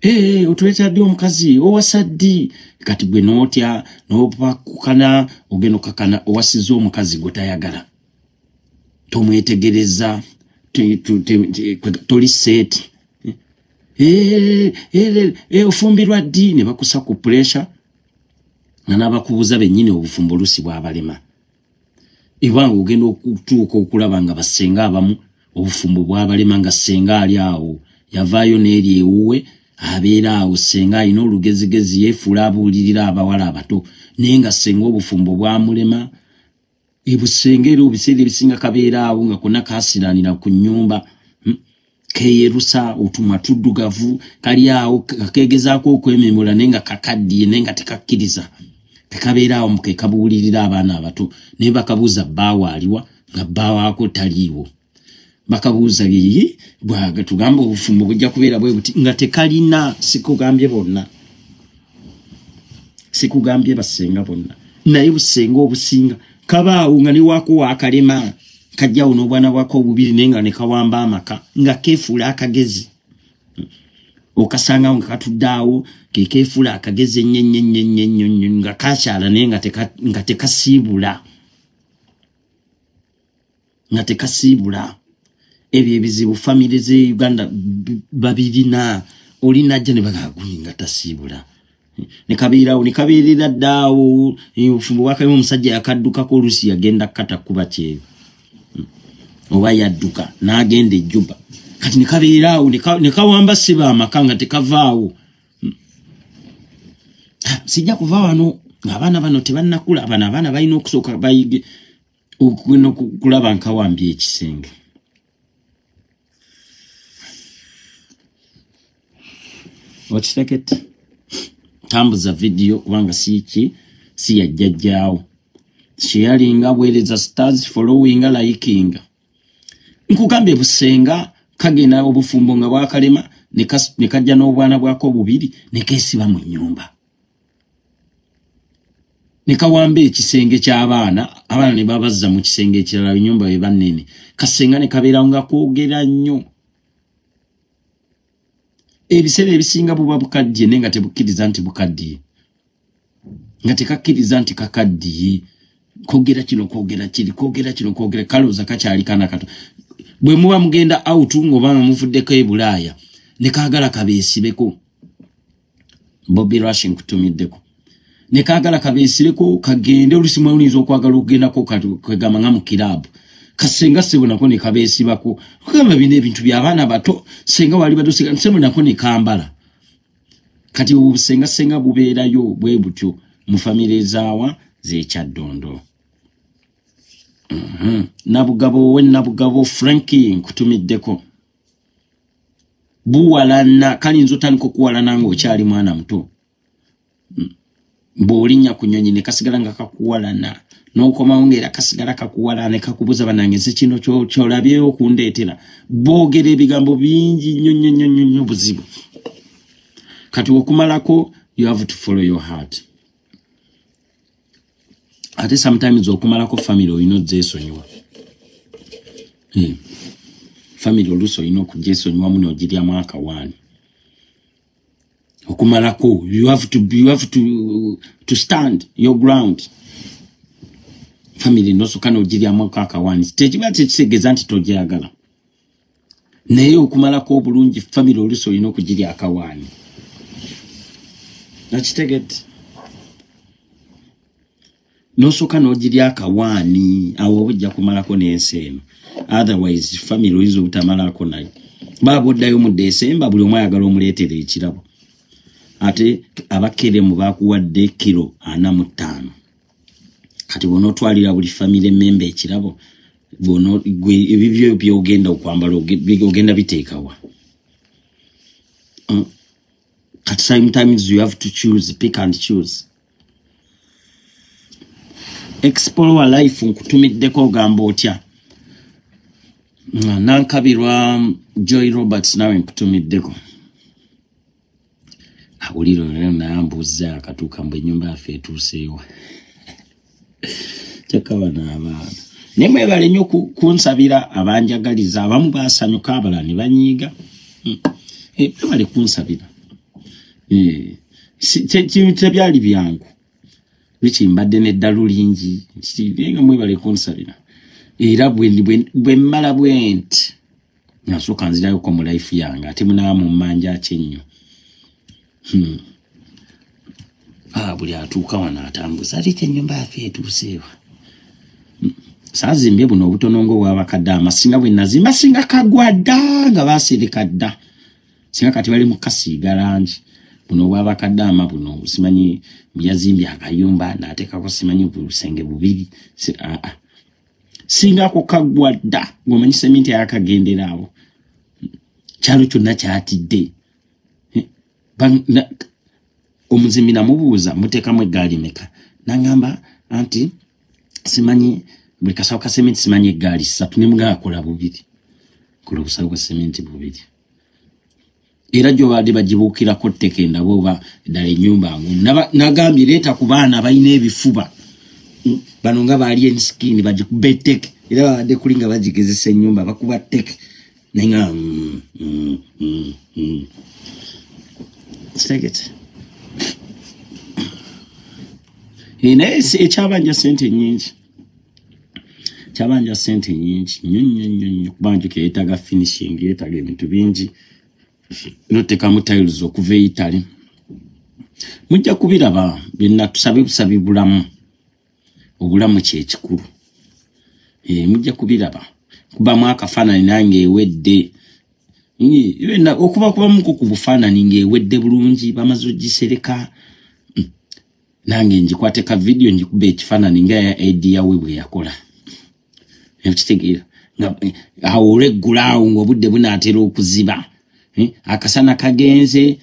Hey, otuleetera ddi omukazi, owasa ddi? Kati gwe n'otya n'opakukana, ogenda okakana owasizza omukazi gwe tayagala, tomwetegereza, toli set. Ofumbirwa ddi? Ne bakusa ku pressure, nga n'abakubuuza bennyini obufumbo oluusi bwabalema. Ebanga ogenda okutuuka okulaba nga bassenga abamu obufumbo bwabalema, nga ssenga ali awo yavaayo n'eri ewuwe, abeera awo ssenga alina olugezigezi, yeefuula abuulirira abawala abato, naye nga ssenga obufumbo bwamulema. Ebusenga era ebiseera ebisinga kabeera awo nga konna kasiranira ku nnyumba, keyerusa otumwa tuddugavu, kali awo kakegezaako okwememula, naye nga kakaddiye, naye nga tekakkiriza, tekabeera awo ke kabuulirira abaana abato. Naye bakabuuza bbaawo aliwa, nga bbaawaako taliiwo. Bakabuuza ye bwaga tugamba obufumbo bujja kubeera bwe buti, nga tekalina. Sikugambye bonna, sikugambye basenga bonna, naye busenga obusinga kabaawo nga newaako waakalema, kajjawo n'obwana bwako obubiri, naye nga ne kawamba amaka nga keefuula akagezi. Okasangawo nga katudde awo kekeefuula akagezi ennyo ennyo ennyo ennyo ennyo nnyo, nga kakyala, naye nga tekasiibula, nga tekasiibula. Ebyo ebizibu famire ze Uganda babirina. Oli najja ne bagaguni nga tasiibula, ne kabeerawo ne kabeerera ddaawo. Obufumbo bwakalimu omusajja yakaddukako, oluusi yagenda kata kuba kyeyo oba yadduka n'agenda ejjuba, kati ne kabeeraawo ne kawamba siba amaka nga tekavaawo. Sijja kuva wano ng'abaana bano tebannakula, bano abaana balina okusooka bayige okulaba nkawambye ekisenge. Okitegedde? Tambuza vidiyo kubanga siiki si yajjajjaawo. Sharinga, weereza stars, followinga, likinga. Nkugambye busenga kagenda obufumbo nga bwakalema, ne kajja n'obwana bwako obubiri, ne keesiba mu nnyumba, ne kawamba ekisenge ky'abaana, abaana ne babazza mu kisenge ekirala, ennyumba bwe bannene. Kasenga ne kabeerawo nga koogera nnyo. Ebiseera ebisinga buba bukaddiye, naye nga tebukkiriza nti bukaddiye, nga tekakkiriza nti kakaddiye. Kwogera kino, kwogera kiri, kwogera kino, kwogera, kalowooza kakyali kana kato. Bwe muba mugenda out ng'oba muvuddeko e Bulaaya, ne kaagala kabeesibeko. Bobby Rush nkutumiddeko. Ne kaagala kabeesibeko kagende, oluusi mwewuliza okwagala okugendako kwegamba nga mu kiraabu. Kasenga ssebo nako ne kabeesibako. Kugamba bino ebintu by'abaana bato, senga wali bato, senga ssebo nako ne kambala. Kati obusenga senga bubeerayo bwe butyo mu famire zaawa z'ekyaddondo. Nabugabo we Nabugabo Frankie nkutumiddeko. Buwalana kalinza otandika okuwalana ng'okyali mwana muto. Bw'olinnya ku nnyonyi ne kasigala nga kakuwalana, n'okomawo ng'era kasigala kakuwalana, ne kakubuuza bannange nze kino ky'olabyeyo okundeetera. Boogera ebigambo bingi nnyo nnyo nnyo nnyo nnyo buzibu. Kati okumalako you have to follow your heart. Ate sometimes okumalako family olina ozeesonyiwa. Family oluusi olina okugyesonyiwamu n'ogiryamu akawaani okumalako. You have to stand your ground. Family nosooka n'ogiryamu akawaani, tekiba tekitegeeza nti togyagala, naye okumalako obulungi family oluusi olina okugirya akawaani. Nakitegedde? Nosooka n'ogirya akawaani, awo oba ojja kumalako n'ensi eno. Otherwise family oyinza obutamalako nayo. Baaba oddayo mu Desemba, buli omu ayagala omuleetera ekirabo, ate abakeremu bakuwadde kiro 45. Kati bw'onootwalira buli family member ekirabo, ebibyo byogenda okwambala ogenda biteekawa? Kati sometimes you have to choose, pick and choose. Explore life nkutumiddeko, ogamba otya? Nankabirwa Joy Roberts, nawe nkutumiddeko. Awulire olero naye ambuuza akatuuka mbu ennyumba yaffe etuuseewa. Kyokka bano abaana, naye mwebale nnyo kunsabira, abanjagaliza. Abamu basanyuka, abalala ne banyiiga. Mwebale kunsabira. Tebyali byangu, biki mbadde n'eddalu lingi, naye nga mwebale kunsabira. Era bwe mmala bwe nti nasooka nzirayoko mu life yange, ate munaaba mu mmanja ki ennyo. Buli atuuka wano atambuza ate ennyumba yaffe etuuseewa. Saazimbye buno obutono ng'obwabakadde amasinga bwe nazimba singa kagwa dda, nga baasirika dda, singa kati bali mu kasiiga langi. Buno obwabakadde ama buno simanyi yazimbye akayumba n'ateekako simanyi busenge bubiri, singa ako kagwa dda, ng'omanyi seminti ayakagendera awo, kyalo kyonna kyatidde. Omuzimbi namubuuza, muteekamu eggaali meka? Nangamba anti simanyi buli kasawo ka seminti simanyi eggaali 3. Ne mugamba kola bubiri, kola obusawo bwa seminti bubiri. Era gy'obadde bagibuukirako tteke ndaba oba ddala ennyumba ngumu. Nagambye leeta ku baana balina ebifuba bano nga baali ensikini bagikuba etteke, era babadde kuli nga bagigezesa ennyumba bakuba tteke, naye nga kitegete. Naye ekyabanja sente nnyingi, kyabanja sente nnyingi nnyo nnyo nnyo nnyo, kubanga njuka yeetaaga finishing, yeetaaga ebintu bingi, noteekamu tiles okuva e Italy. Mujja kubiraba byonna, tusabe busabi bulamu, obulamu kyekikulu. Mujja kubiraba, kubamu akafaananyi nange ewedde okuba kubamuko ku bufaananyi ng'ewedde bulungi, bamaze ogisereka, nange ngikwate ka vidiyo ngikuba ekifaananyi nga ya idea we bwe yakola. Ekitegeera awo olweggulo awo ng'obudde bunaatera okuziba, akasana kagenze,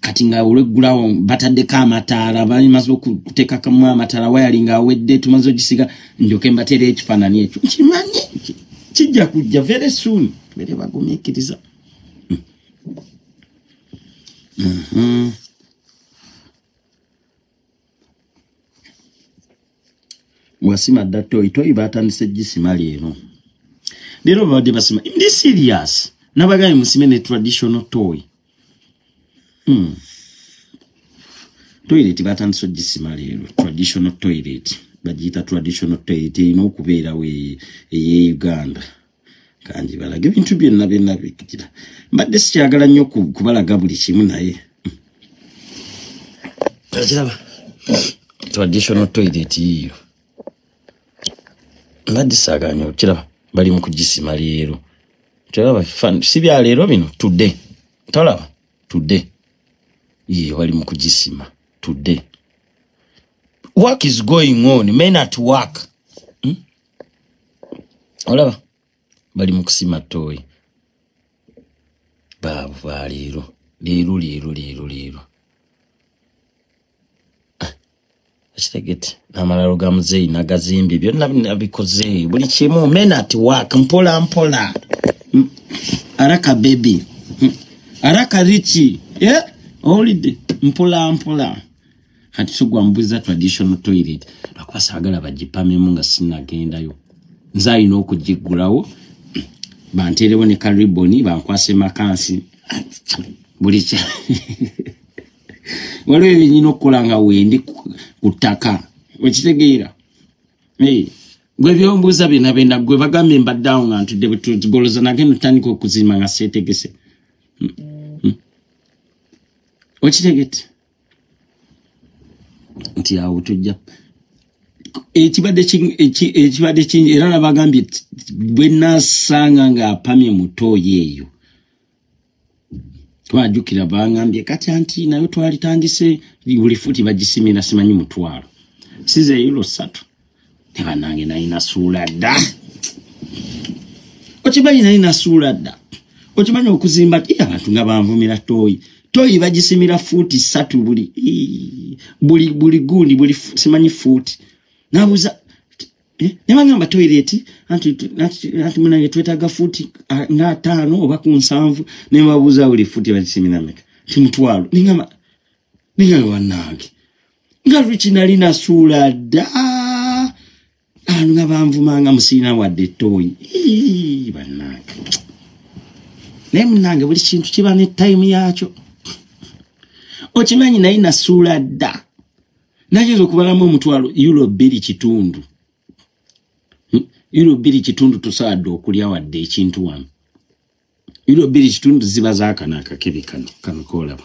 kati nga olweggulo awo bataddeko amataala, bamaze okuteekakamu amataala, wayali ng'awedde tumaze ogisiga, njoke mbateera ekifaananyi ekyo. Nkimanyi kijja kujja very soon, bere bagumiikiriza. Wasima dda toyi toyi, batandise gisima leero, leero babadde basima. Ndi serious, nabagambye musime ne traditional toy. Toilet batandise ogisima leero, traditional toilet bagiyita traditional toilet, erina okubeerawo ey'e Uganda. Kanji balaga ebintu byonna byonna bigira. Mbadde sikyagala nnyo kubalaga buli kimu, naye okiraba traditional toilet yiyo, mbadde saagala nnyo. Okiraba bali mu kugisima leero, tolaba si bya leero bino, tudde tolaba tudde yiyo bali mu kugisima today. Work is going on, men at work. Olaba bali mu kusima toyi baabo ba leero leero leero leero leero. Ekitegete n'amalalo ga muzeeyi nagazimbye byonna nabikoze buli kimu. Men at work, mpola mpola. Araka baby, araka richi, yeah? Owulidde mpola mpola. Kati tugwa mbuza traditional toilet, lwakuba saagala bagipamemu nga sinnagendayo, nze alina okugiggulawo. Banteerewo ne kariboni bankwase makansi buli kya waliwo ebinyina okukola nga wendi ku ttaka, okitegeera? Gwe byombuuza byonna byonna gwe bagambye mbadde awo nga ntudde bwetugoloza nagenda otandika okuzimba nga seetegese. Okitegete nti awo tujja ekibadde kingi era nabagambye bwe nasanga ng'apamye mu ttooyi eyo twajjukira bangambye kati anti nayo twalitandise buli futi bagisimira simanyi 500 size euro 3 ne bannange nalina suula dda. Okimanyi nalina suula dda. Okimanyi okuzimba abantu nga banvumira ttooyi toyi bagisimira fuuti 3 buli buli gundi buli simanyi fuuti nabuuza ne bagamba toilet anti munange twetaaga fuuti nga 5 oba ku 7 ne babuuza buli fuuti bagisimira meka ti 500 ningamba bannange nga lwiki nalina suula dda abantu nga banvumanga musiina wadde ettooyi bannange. Naye munnange buli kintu kiba ne time yakyo. Okimanyi naye nasuula dda nayinza okubalamu omutwalo euro 2.5 euro 2.5 tosaadde okulya wadde ekintu wano. Euro 2.5 ziba zaakano akakebe kano koolaba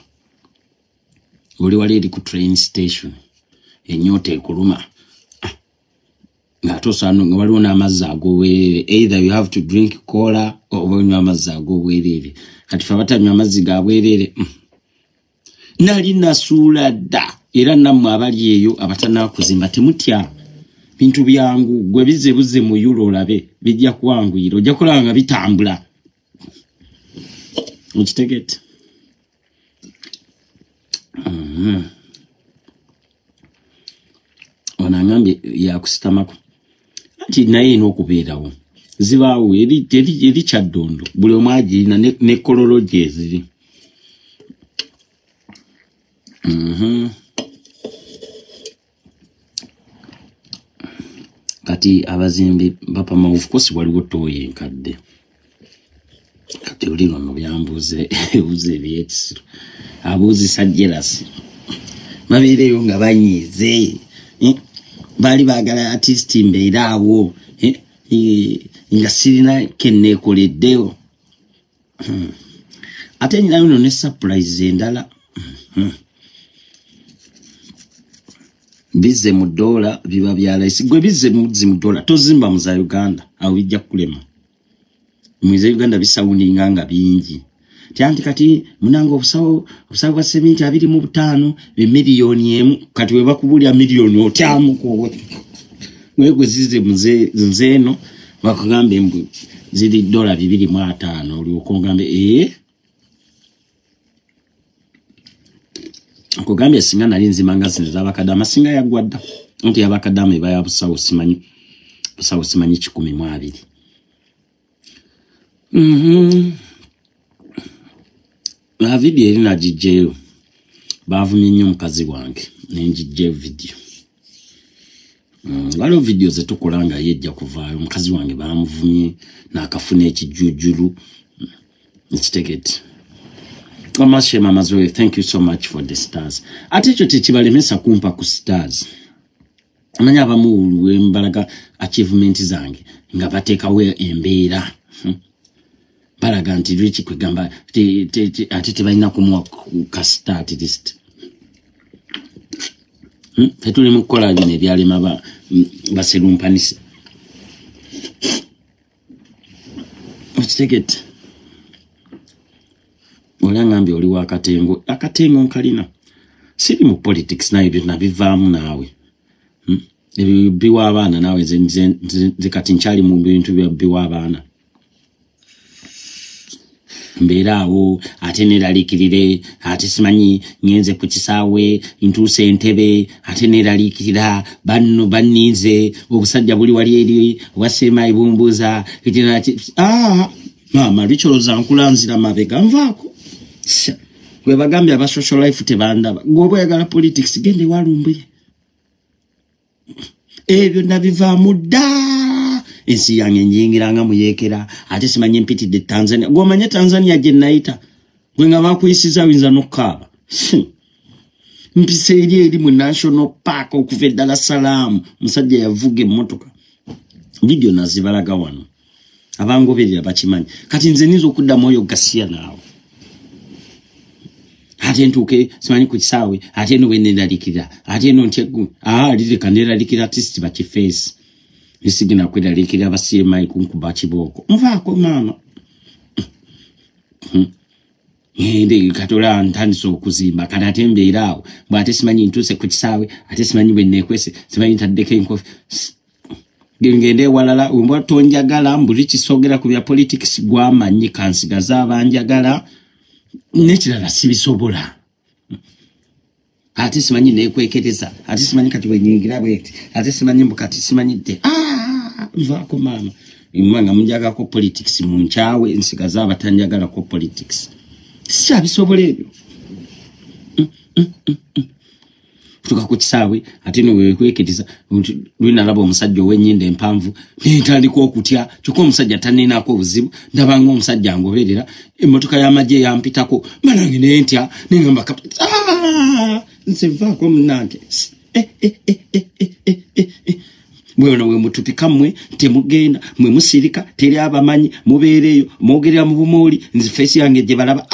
oli wali eri ku train station ennyota ekuluma ng'ate osaana nga waliwo n'amazzi ag'obwereere, either you have to drink cola oba onywa amazzi ag'obwereere. Kati fe abatanywa amazzi ga bwereere nali nasuula dda. Era nammwe abali eyo abatannakuzimba temutya, bintu byangu gwe bizze buzze mu euro olabe bijja kuwanguyira, ojja kulaba nga bitambula. Okitegete? Ono angambye yakusitamako anti naye erina okubeerawo zibaawo eri Kyaddondo buli omu agirina ne kololo gyeziri. Kati abazimbi bapama, of course waliwo ttooyi enkadde. Kati oli luno byambuuze ebuuza ebyekisiru abuuzisa jealousy babeereyo nga banyiize baali baagala artist mbeere awo nga sirina kenneekoleddewo. Ate nyinayo no ne surprise endala bizze mu dola biba bya layisi. Gwe bizze mu dola tozimba mu za Uganda awo bijja kukulema. Mu za Uganda bisawuninga nga bingi ti anti kati munange obusawo bwa seminti 25 miliyoni 1 kati we bakubulya miliyoni otyamu gwe zize nzeeno bakugambe mbu ziri dola 250 olyoka ogambe nkugambye singa nali nzima nga zino ez'abakadaama singa yaggwa dda nti abakadaama eba ya busawo simanyi busawo simanyi 120. Na vidiyo eri nagijjeyo baavumye nnyo mukazi wange nenjijjeyo vidiyo. Waliwo vidiyo zetukola nga ye ejja kuvaayo omukazi wange baamuvumye n'akafuna ekijjujjulu ekitegete. Mama Zoe, thank you so much for the stars. Ate ekyo tekibalemesa kumpa ku stars. Amanyi abamu wembalaga achievement zange nga bateekawo embeera balaga nti lwiki kwegamba ate tebalina kumuwa ka star at least. Tetuli mu kukola bino ebyalema baserumpanisa. Okitegete? Oli angambye oli wa akatengo, akatengo nkalina. Siri mu politics naye byonna bivaamu naawe. Ebyo biwa abaana naawe nze kati nkyali mu bintu biwa abaana. Mbeera awo ate neeraliikirire ate simanyi ngenze ku kisaawe ntuuse Entebbe ate neeraliikirira banno banninze obusajja buli wali eri obwaseemayi bumbuuza maama lwikyoza nkulanzira mabega nvaako. Gwe bagambye aba social life tebandaba gwe oba oyagala politics gende walumbuye ebyo nabivaamu dda. Ensi yange njiyingiranga muyeekera, ate simanyi mpitidde Tanzania. Gw'omanye Tanzania gye nayita, gwe nga bakuyisiza oyinza n'okukaaba. Mpise eri eri mu National Park okuva e Dar es Salaam, musajja yavuga emmotoka. Vidiyo nazibalaga wano, abangoberera bakimanyi. Kati nze nnyinza okuddamu oyo gasiya naawe. Ate ntuuke simanyi ku kisaawe, ate eno bwe neeralikirira, ate eno ntya, lireka neeralikira artist bakifeesi. Nisigenda kweraliikirira ba CMI kunkuba kibooko. Nvaako maama. Ngende katola ntandise okuzimba, kati ate mbeera awo. Bwe ate simanyi ntuuse ku kisaawe, ate simanyi bwe neekwese, simanyi ntaddeko enkofi. Ngende ewalala, mbwa tonjagala, mbuli kisogera ku bya politics gwamanyi, kansigaze abanjagala, n'ekirala sibisobola. Ate simanyi neekwekereza, ate simanyi kati bwe nnyingira bweti, ate simanyi mbu kati simanyi dde. Nvaako maama. Mwe nga munjagalako politics munkyawe, nsigaze abatanjagalako politics. Sikyabisobola ebyo. Tuka ku kisaawe, ate no weekwekereza, lwe nalaba omusajja ow'ennyindo empanvu, ne ntandika okutya, kyokka omusajja tanninaako obuzibu, ndaba ng'omusajja angoberera, emmotoka y'amagye yampitako, manange ne ntya, ne ngamba nze nvaako munnange. Bweno we mutupika mmwe, temugenda, mmwe musirika, teri abamanyi, mubeereeyo, mwogerera mu bumooli, nze feesi yange gye balaba.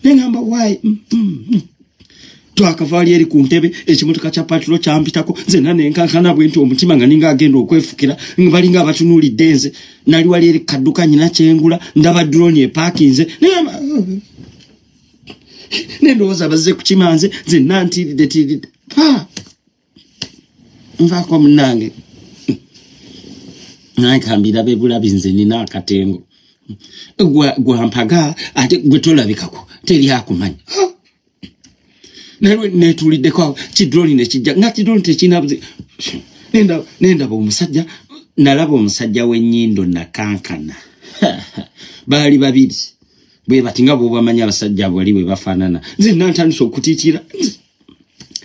Ne ngamba why? Twakava wali eri ku ntebe, ekimotoka kya patrol kyampitako, nze nna nenkankana bwe nti omutima nga ninga agenda okwefukira, nga balinga abatunuulidde nze. Nali wali eri kadduka nyina kyengula, ndaba drone epaakinze. Ne ndowooza bazze kukima nze, nze nna ntiiridde tiiridde. Nvaako munnange. Naye kambirabe bulabi nze nina akatengo. Gwampaga ate gwe tolabikako, teri akumanya. Naye netuuliddeko awo, kidroni ne kijja, nga kidroni tekirina buzi-, nendaba omusajja, nalaba omusajja w'ennyindo nakankana. Baali babiri. Bwe bati nga bw'obamanyi abasajja abo bali bwe bafaanana. Nze nantandise okutiitira.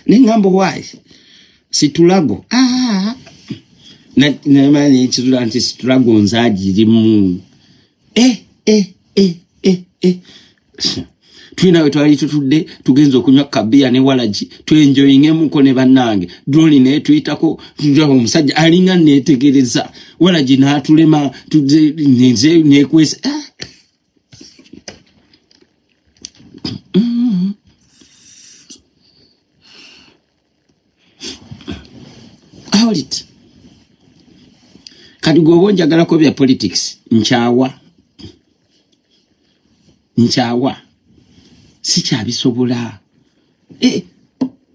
Ne ŋŋamba why? Situlago. Namanya ekizula nti situlago nze agirimu. Tulina we twali tutudde, tugenze okunywa kabiya ne walagi, twenjoyingemuko ne bannange. Drone n'etuyitako, ndaba omusajja alinga neetegereza. Walagi n'atulema, tudde, nze neekwese. Hold. Kati gwe oba onjagalako bya politics, nkyawa. Nkyawa. Sikyabisobola.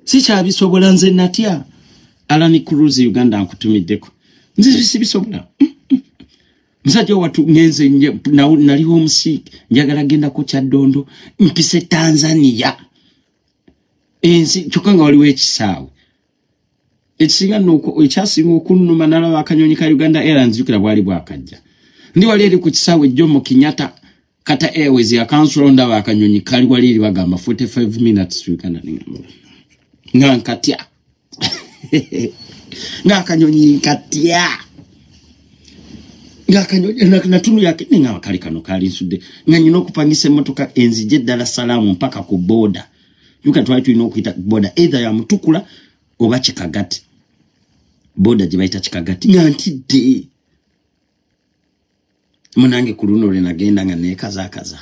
Sikyabisobola nze natya. Alan Cruz Uganda nkutumiddeko. Nze sibisobola. Musajja wattu ngenze nali homesick, njagala genda ku Kyaddondo, mpise Tanzania. Ensi kyokka nga waliwo ekisaawe. Ekisinga nno ekyasinga okunnuma nalaba akanyonyi ka Uganda Airlines, jjukira bwali bwakajja. Ndi wali eri ku kisaawe Jomo Kenyatta, Qatar Airways yakansula, ndaba akanyonyi kali wali eri bagamba 45 minutes to Uganda. Nga nkatya. Nga akanyonyi nkatya. Nga akanyonyi, natunu yake, ne nga kali kano kali nsudde. Nga nnyina okupangisa emmotoka enzije ddala Salaamu mpaka ku boda. Jjukira twali tulina okuyita ku boda, either ya Mutukula oba Kikagati. Boda gye bayita Kikagati. Nga ntidde. Munange ku luno lwe nagenda nga neekazaakaza.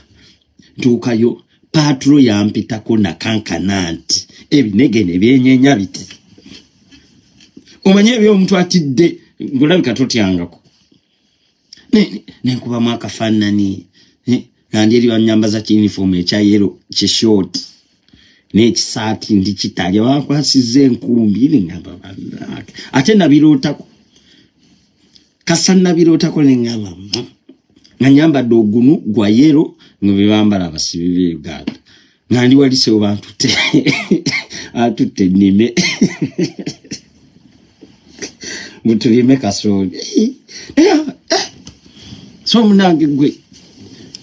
Ntuukayo, patrol yampitako nakankana nti ebinege ne byenyenya biti. Omanye eby'omuntu atidde, ng'olabika totyangako. Ne nkubamu akafaananyi, nga ndi eri bannyambaza ki-uniform ekya yellow, ki-short, n'ekisaati ndi kitalya, bankwasizza enkumbi, ne ŋŋamba bannange. Ate nabirootako. Kasa nabirootako ne ŋŋamba, Nga nnyambadde ogunu gwa yellow, nga bwe bambala abasibe b'e Uganda. Nga ndi wali sebo bantutte, atutte ennime. Mutulime kasooli. So munange gwe,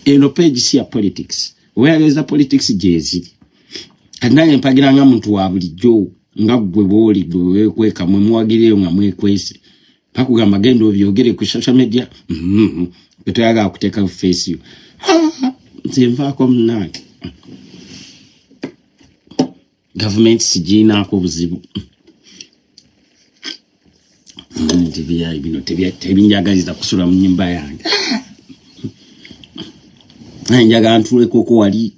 eno page si ya politics. Weeyagaliza politics gyeziri. Kati nange mpagira nga muntu wa bulijjo, nga ggwe bw'oli, gwe weekweka, mwe muwagireyo nga mwekwese. Bakugamba genda obyogere ku social media, toyagala kuteeka face yo. Nze nvaako munnange, gavumenti sigiinaako buzibu. Bino tebinjagaliza kusula mu nnyumba yange. Njagala ntuulekoko wali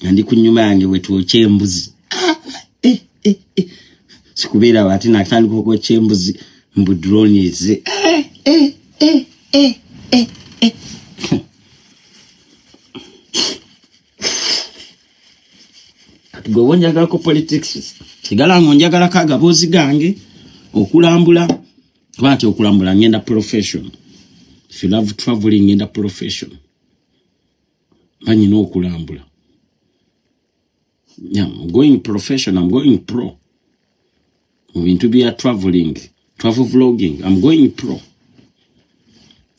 nga ndi ku nnyumba yange bwe twokya embuzi. Sikubeera ate natandika okwokya embuzi mbu drone eze. Kati gwe wonjagalako politics, sigala nga onjagalako agaboozi gange okulambula, kuba nti okulambula ngenda profession. If you love traveling, ngenda profession. Manyina okulambula. Yeah, I'm going profession, I'm going pro. Mu bintu bya traveling, travel vlogging, I'm going pro.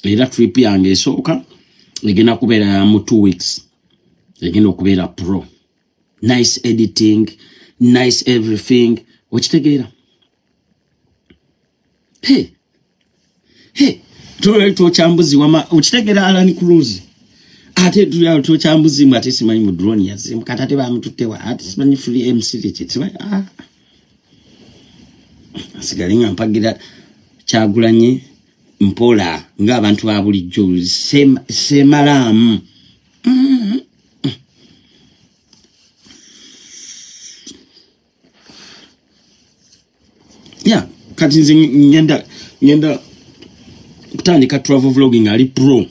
Era trip yange esooka egenda kubeera mu 2 weeks. Egenda okubeera pro. Nice editing, nice everything. Okitegeera? Hey, hey, tokyambuzi wama, okitegeera Alan Cruz. Ate tokyambuzi mwe ate simanyi mu drone yazze, kati ate bamututtewa, ate simanyi free MC ki, simanyi, Asigale nga mpagira Kyagulanyi mpola ng'abantu ba bulijjo, semalaamu. Yeah, kati nze ngenda kutandika travel vlogging ali pro.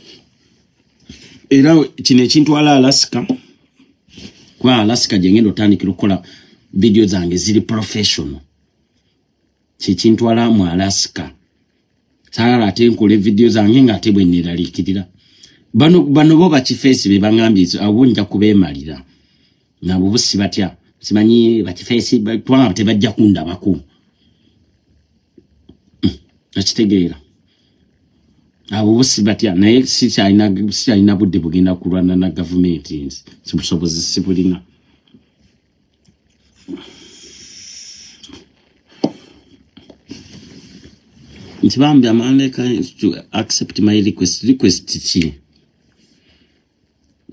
Era kino ekintwala Alaska, kuba Alaska gye ngenda otandikira okukola video zange ziri professional. Kye kintwala mu Alaska. Saagala ate nkole video zange ng'ate bwe neeraliikirira. Bano bo bakifeesi be baŋŋambye abo nja kubeemalira. Nabo bo si batya, simanyi bakifeesi kubanga tebajja kundabako. Nakitegeera. Abo bo si batya, naye sikyalina budde bugenda kulwana na gavumenti nze, busobozi sibulina. Nti bambi amaleka to accept my request. Request ki?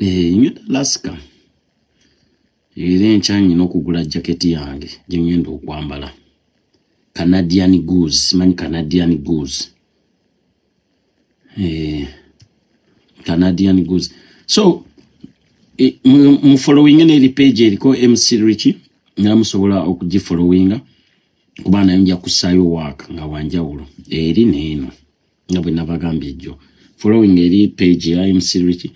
Ngenda Alaska. Era enkya nnina okugula jaketi yange gye ngenda okwambala. Canadian Goose, simanyi Canadian Goose. Canadian Goose. So, mu following n'eri page eriko MC Richie, nga musobola okugifollowinga kuba nayo nja kussaayo work nga wanjawulo eri n'eno nga bwe nabagambye ejjo. Following eri page ya MC Richie,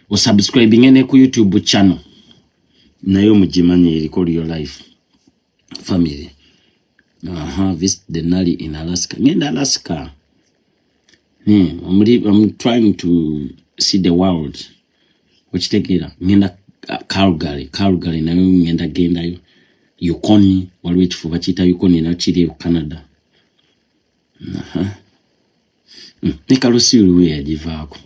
osubscribinge ne ku YouTube channel nayo mugimanyi eriko Real Life Family. Visit Denali in Alaska. Ngenda Alaska. I'm trying to see the world. Okitegeera? Ngenda Calgary, Calgary nayo ngenda gendayo. Yukon, waliwo ekifo bakiyita Yukon nayo kiri e Canada. Ne Kalusiru we yagivaako.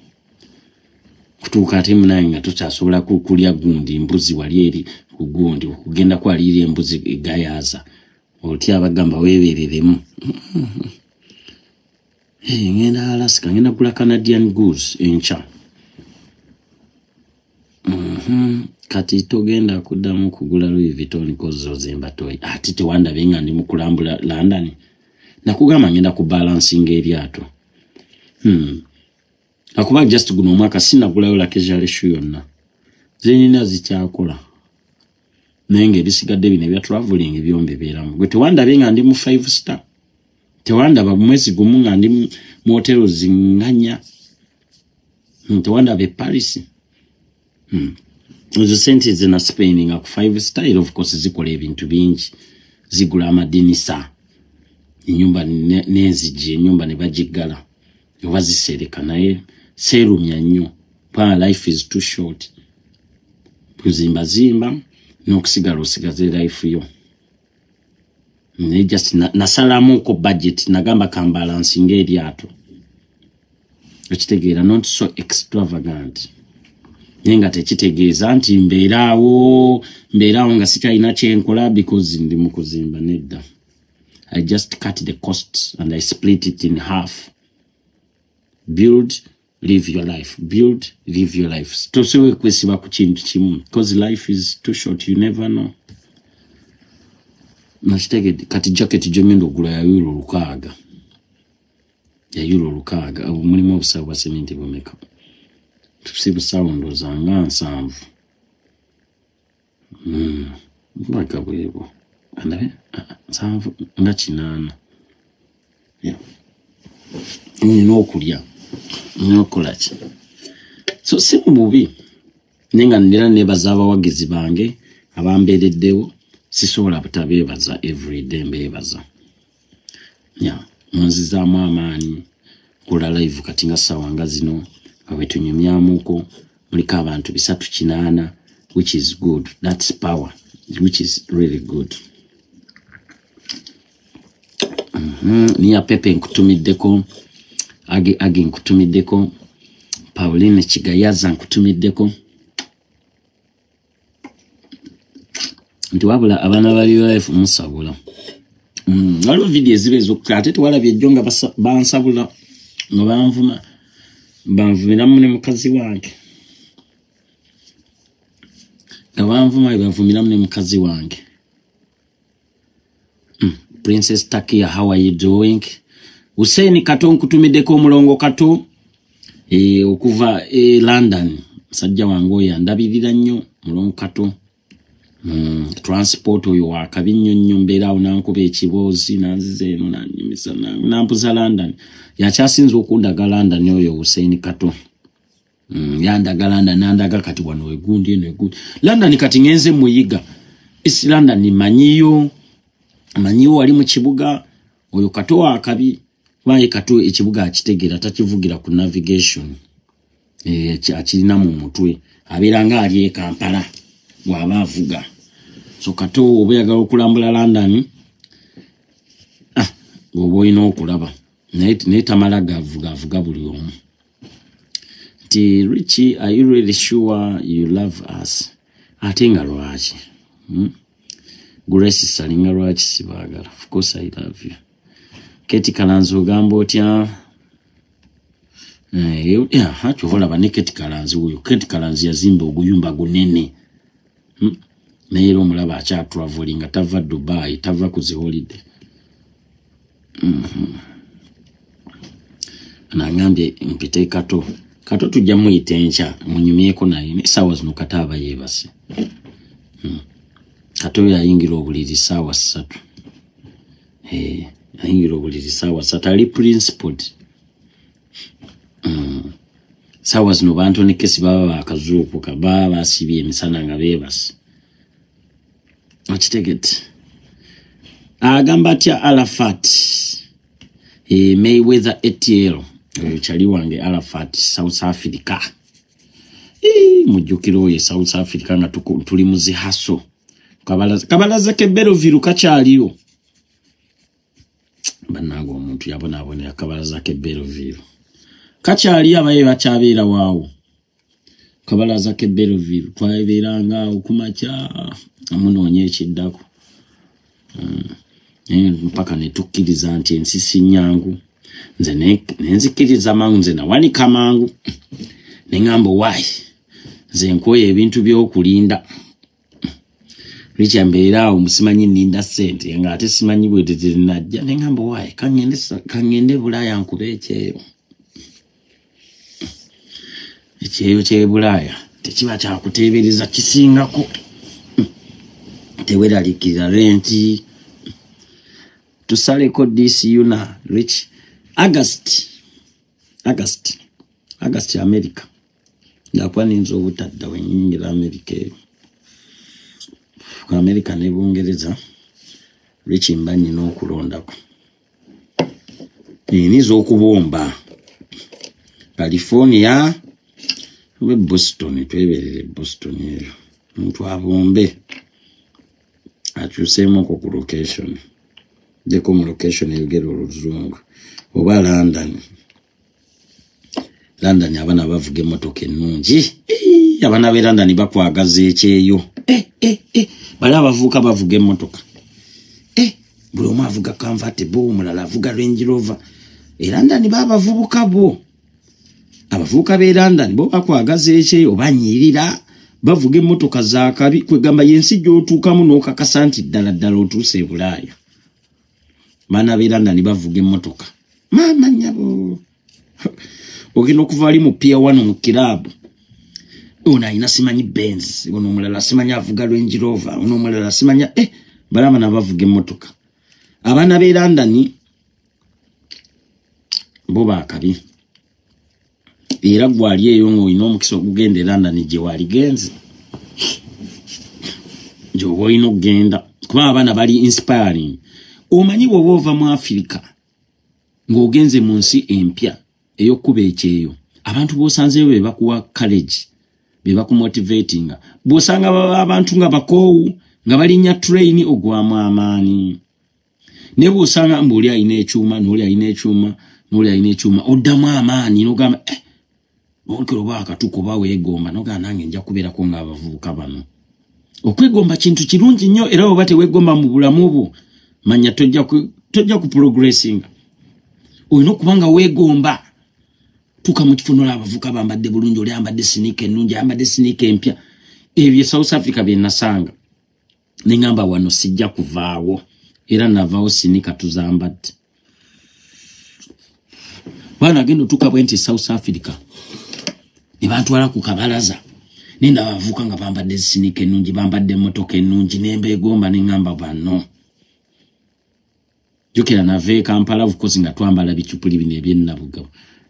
Kutuuka ate munaye nga tokyasobola kulya gundi mbuzi wali eri ku gundi, okugenda kwaliira embuzi egayaaza. Otya abagamba weebereremu. Ngenda Alaska, ngenda kugula Canadian Goose enkya. Kati togenda kuddamu kugula Louis Vuitton kozi ozimba toyi. Ate tewandabe nga ndi mu kulambula London. Nakugamba ngenda ku balancinga eryato. Akuba just guno omwaka sinagulayo luxury shoe yonna. Zenina zikyakola. Naye ng'ebisigadde bino ebya traveling byombi bibeeramu. Gwe tewandabe nga ndi mu 5 star. Tewandaba mwezi gumu nga ndi mu hotelo zinganya. Tewandabe Paris. Ezo sente zina spending ku 5 star, of course zikola ebintu bingi. Zigula amadinisa. Ennyumba n'enzigi, ennyumba ne bagiggala. Oba zisereka naye seerumya nnyo. Kubanga life is too short. Kuzimba zimba n'okusigala osigaze life yo. Naye just nasalamuko budget, nagamba kambalansinga eryato. Okitegeera, not so extravagant. Naye nga tekitegeeza nti mbeeraawo nga sikyalina kyenkola because ndi mu kuzimba, nedda. I just cut the costs and I split it in half. Build, live your life. Build, live your life. Tosobola kwesiba ku kintu kimu because life is too short, you never know. Nakitegedde. Kati jacket gyengenda ogula ya euro 6. Ya euro 6. Mulimu obusawo bwa sementi bumeka? Si busawo, ndowooza nga 70. Bweka bwebwo. Andabe? 70 nga 8. Yeah. Nina okulya. Nina okukola ki? So si mu bubi. Naye nga nera neebaza abawagizi bange abambeereddewo, sisobola butabeebaza, everyday mbeebaza. Yeah. Munzizaamu amaanyi kola live. Kati nga ssaawa nga zino nga bwe tunyumyamuko, muliko abantu 380, which is good. That's power, which is really good. Niya Pepe nkutumiddeko, Agi Agi nkutumiddeko, Pauline Kigayaza nkutumiddeko. Nti wabula abaana ba life musabula. Waliwo vidiyo eziba ezokka, ate tewalabye ejjo nga bansabula nga banvuma, banvumiramu ne mukazi wange, nga banvuma banvumiramu ne mukazi wange. Princess Takia, how are you doing? Hussein Kato nkutumiddeko, omulongo Kato okuva London. Musajja wange oyo andabirira nnyo, mulongo Kato. Transport oyo wakabi nnyo nnyo, mbeera awo nankuba ekiboozi, nanziza eno, nanyumisa, nampuza London. Yakyasinze okundaga London oyo Hussein Kato. Yandaga London, nandaga kati wano egundi eno egundi. London kati ngenze muyiga. East London manyiyo, manyiyo wali mu kibuga oyo Kato wakabi. Kuba Kato ekibuga akitegeera, takivugira ku navigation. Akirina mu mutwe, abeera nga ali e Kampala bw'aba avuga. So Kato oba oyagala okulambula London, oba olina okulaba, naye tamala gavuga, avuga buli omu. Nti Richie, are you really sure you love us? Ate nga lwaki? Grace Salinga, lwaki sibaagala? Of course I love you. Keti Kalanzi ogamba otya? Kyova olaba ne Keti Kalanzi wuyo. Keti Kalanzi yazimba oguyumba gunene. Naye era omulaba akyatravelinga, tava Dubai, tava ku zi holiday. Nangambye mpite Kato. Kato tujja muyita enkya munyumyeko naye, n'essaawa zino Kato aba yeebase. Kato oyo ayingira obuliri ssaawa 3. Ayingira obuliri ssaawa 3, ali principled. Ssaawa zino Bantoni Kesi baba bakazuukuka, baba basibye emisana nga beebase. Okitegedde? Agamba atya Arafat? Mayweather ATL, oyo kyali wange Arafat, South Africa. Mujjukira oyo South Africa nga tuli mu zi hustle. Kabalaza ke Belleville kakyaliyo. Bannange omuntu yabonaabonera kabalaza ke Belleville. Kakyaliyo, abaye bakyabeera waawo. Kabalaza ke Belleville twabeeranga awo kumakya amunoonya ekiddako. Mpaka ne tukkiriza nti ensi si nnyangu. Nze ne nzikiriza mangu, nze nawanika mangu. Ne ŋŋamba why? Nze nkooye ebintu by'okulinda. Richard mbeera awo simanyi nninda ssente ng'ate simanyi bwe tezinajja. Ne ŋŋamba why? Kaŋŋende Bulaaya nkube ekyeyo. Ekyeyo ky'e Bulaaya tekiba kyakuteebereza, kisingako. Teweeraliikirira renti. Tusaleko DCU na Rich. August America. Ndakuba nninza obutadda we nnyingira America eyo. Ku America ne Bungereza, Rich mba nnina okulondako. Nnyinza okubomba California oba Boston, tweberere Boston eyo. Omuntu abombe akyuseemuko ku location. Ddeko mu location eyogera oluzungu oba London. London abaana bavuga emmotoka ennungi. Abaana b'e London bakwagaza ekyeyo. Bali abavubuka bavuga emmotoka. Buli omu avuga convertible, omulala avuga Range Rover. E London babavubuka bo, abavubuka b'e London bo bakwagaza ekyeyo, banyirira, bavuga emmotoka zakabi. Kwegamba yensi gy'otuukamu n'okakasa nti ddala ddala otuuse e Bulaaya. Baana b'e London bavuga emmotoka, maama nnyabo. Ogenda okuva ali mu Pier One mu kiraabu, ono alina simanyi Benz, ono omulala simanyi avuga Range Rover, ono omulala simanya balaba nabavuga emmotoka. Abaana b'e London bo bakabi. Era gwali eyo ng'olina omukisa ogugenda e London, gye waligenze, gyoba olina okugenda, kuba abaana bali inspiring. Omanyi bw'oba ova mu Afirika ng'ogenze mu nsi empya ey'okkuba ekyeyo, abantu b'osanzeyo be bakuwa courage, be bakumotivatinga. Bw'osanga baba abantu nga bakoowu nga balinnya train, ogwamu amaanyi. Naye bw'osanga mbu oli alina ekyuma, n'oli alina ekyuma, n'oli alina ekyuma, oddamu amaanyi n'ogamba, eh, olukero oba akatuuka oba weegomba, n'ogamba nange nja kubeerako ng'abavubuka bano. Okwegomba kintu kirungi nnyo, era oba teweegomba mu bulamu bwo, manya tojja ku progressinga. Olina okuba nga weegomba. Tuuka mu kifo nolaba abavubuka bambadde bulungi, oli ayambadde sneaker ennungi, ayambadde sneaker empya. Ebyo South Africa bye nasanga, neŋŋamba wano sijja kuvaawo, era navaawo sneaker tuzambadde. Baana agenda otuuka bwe nti South Africa ne bantwala ku kabalaza, nenda abavubuka nga bambadde sneaker ennungi, bambadde emmotoka ennungi, nembeegomba, neŋŋamba bano. Jjukira nava e Kampala, of course, nga twambala bicupuli bino ebyennabugabo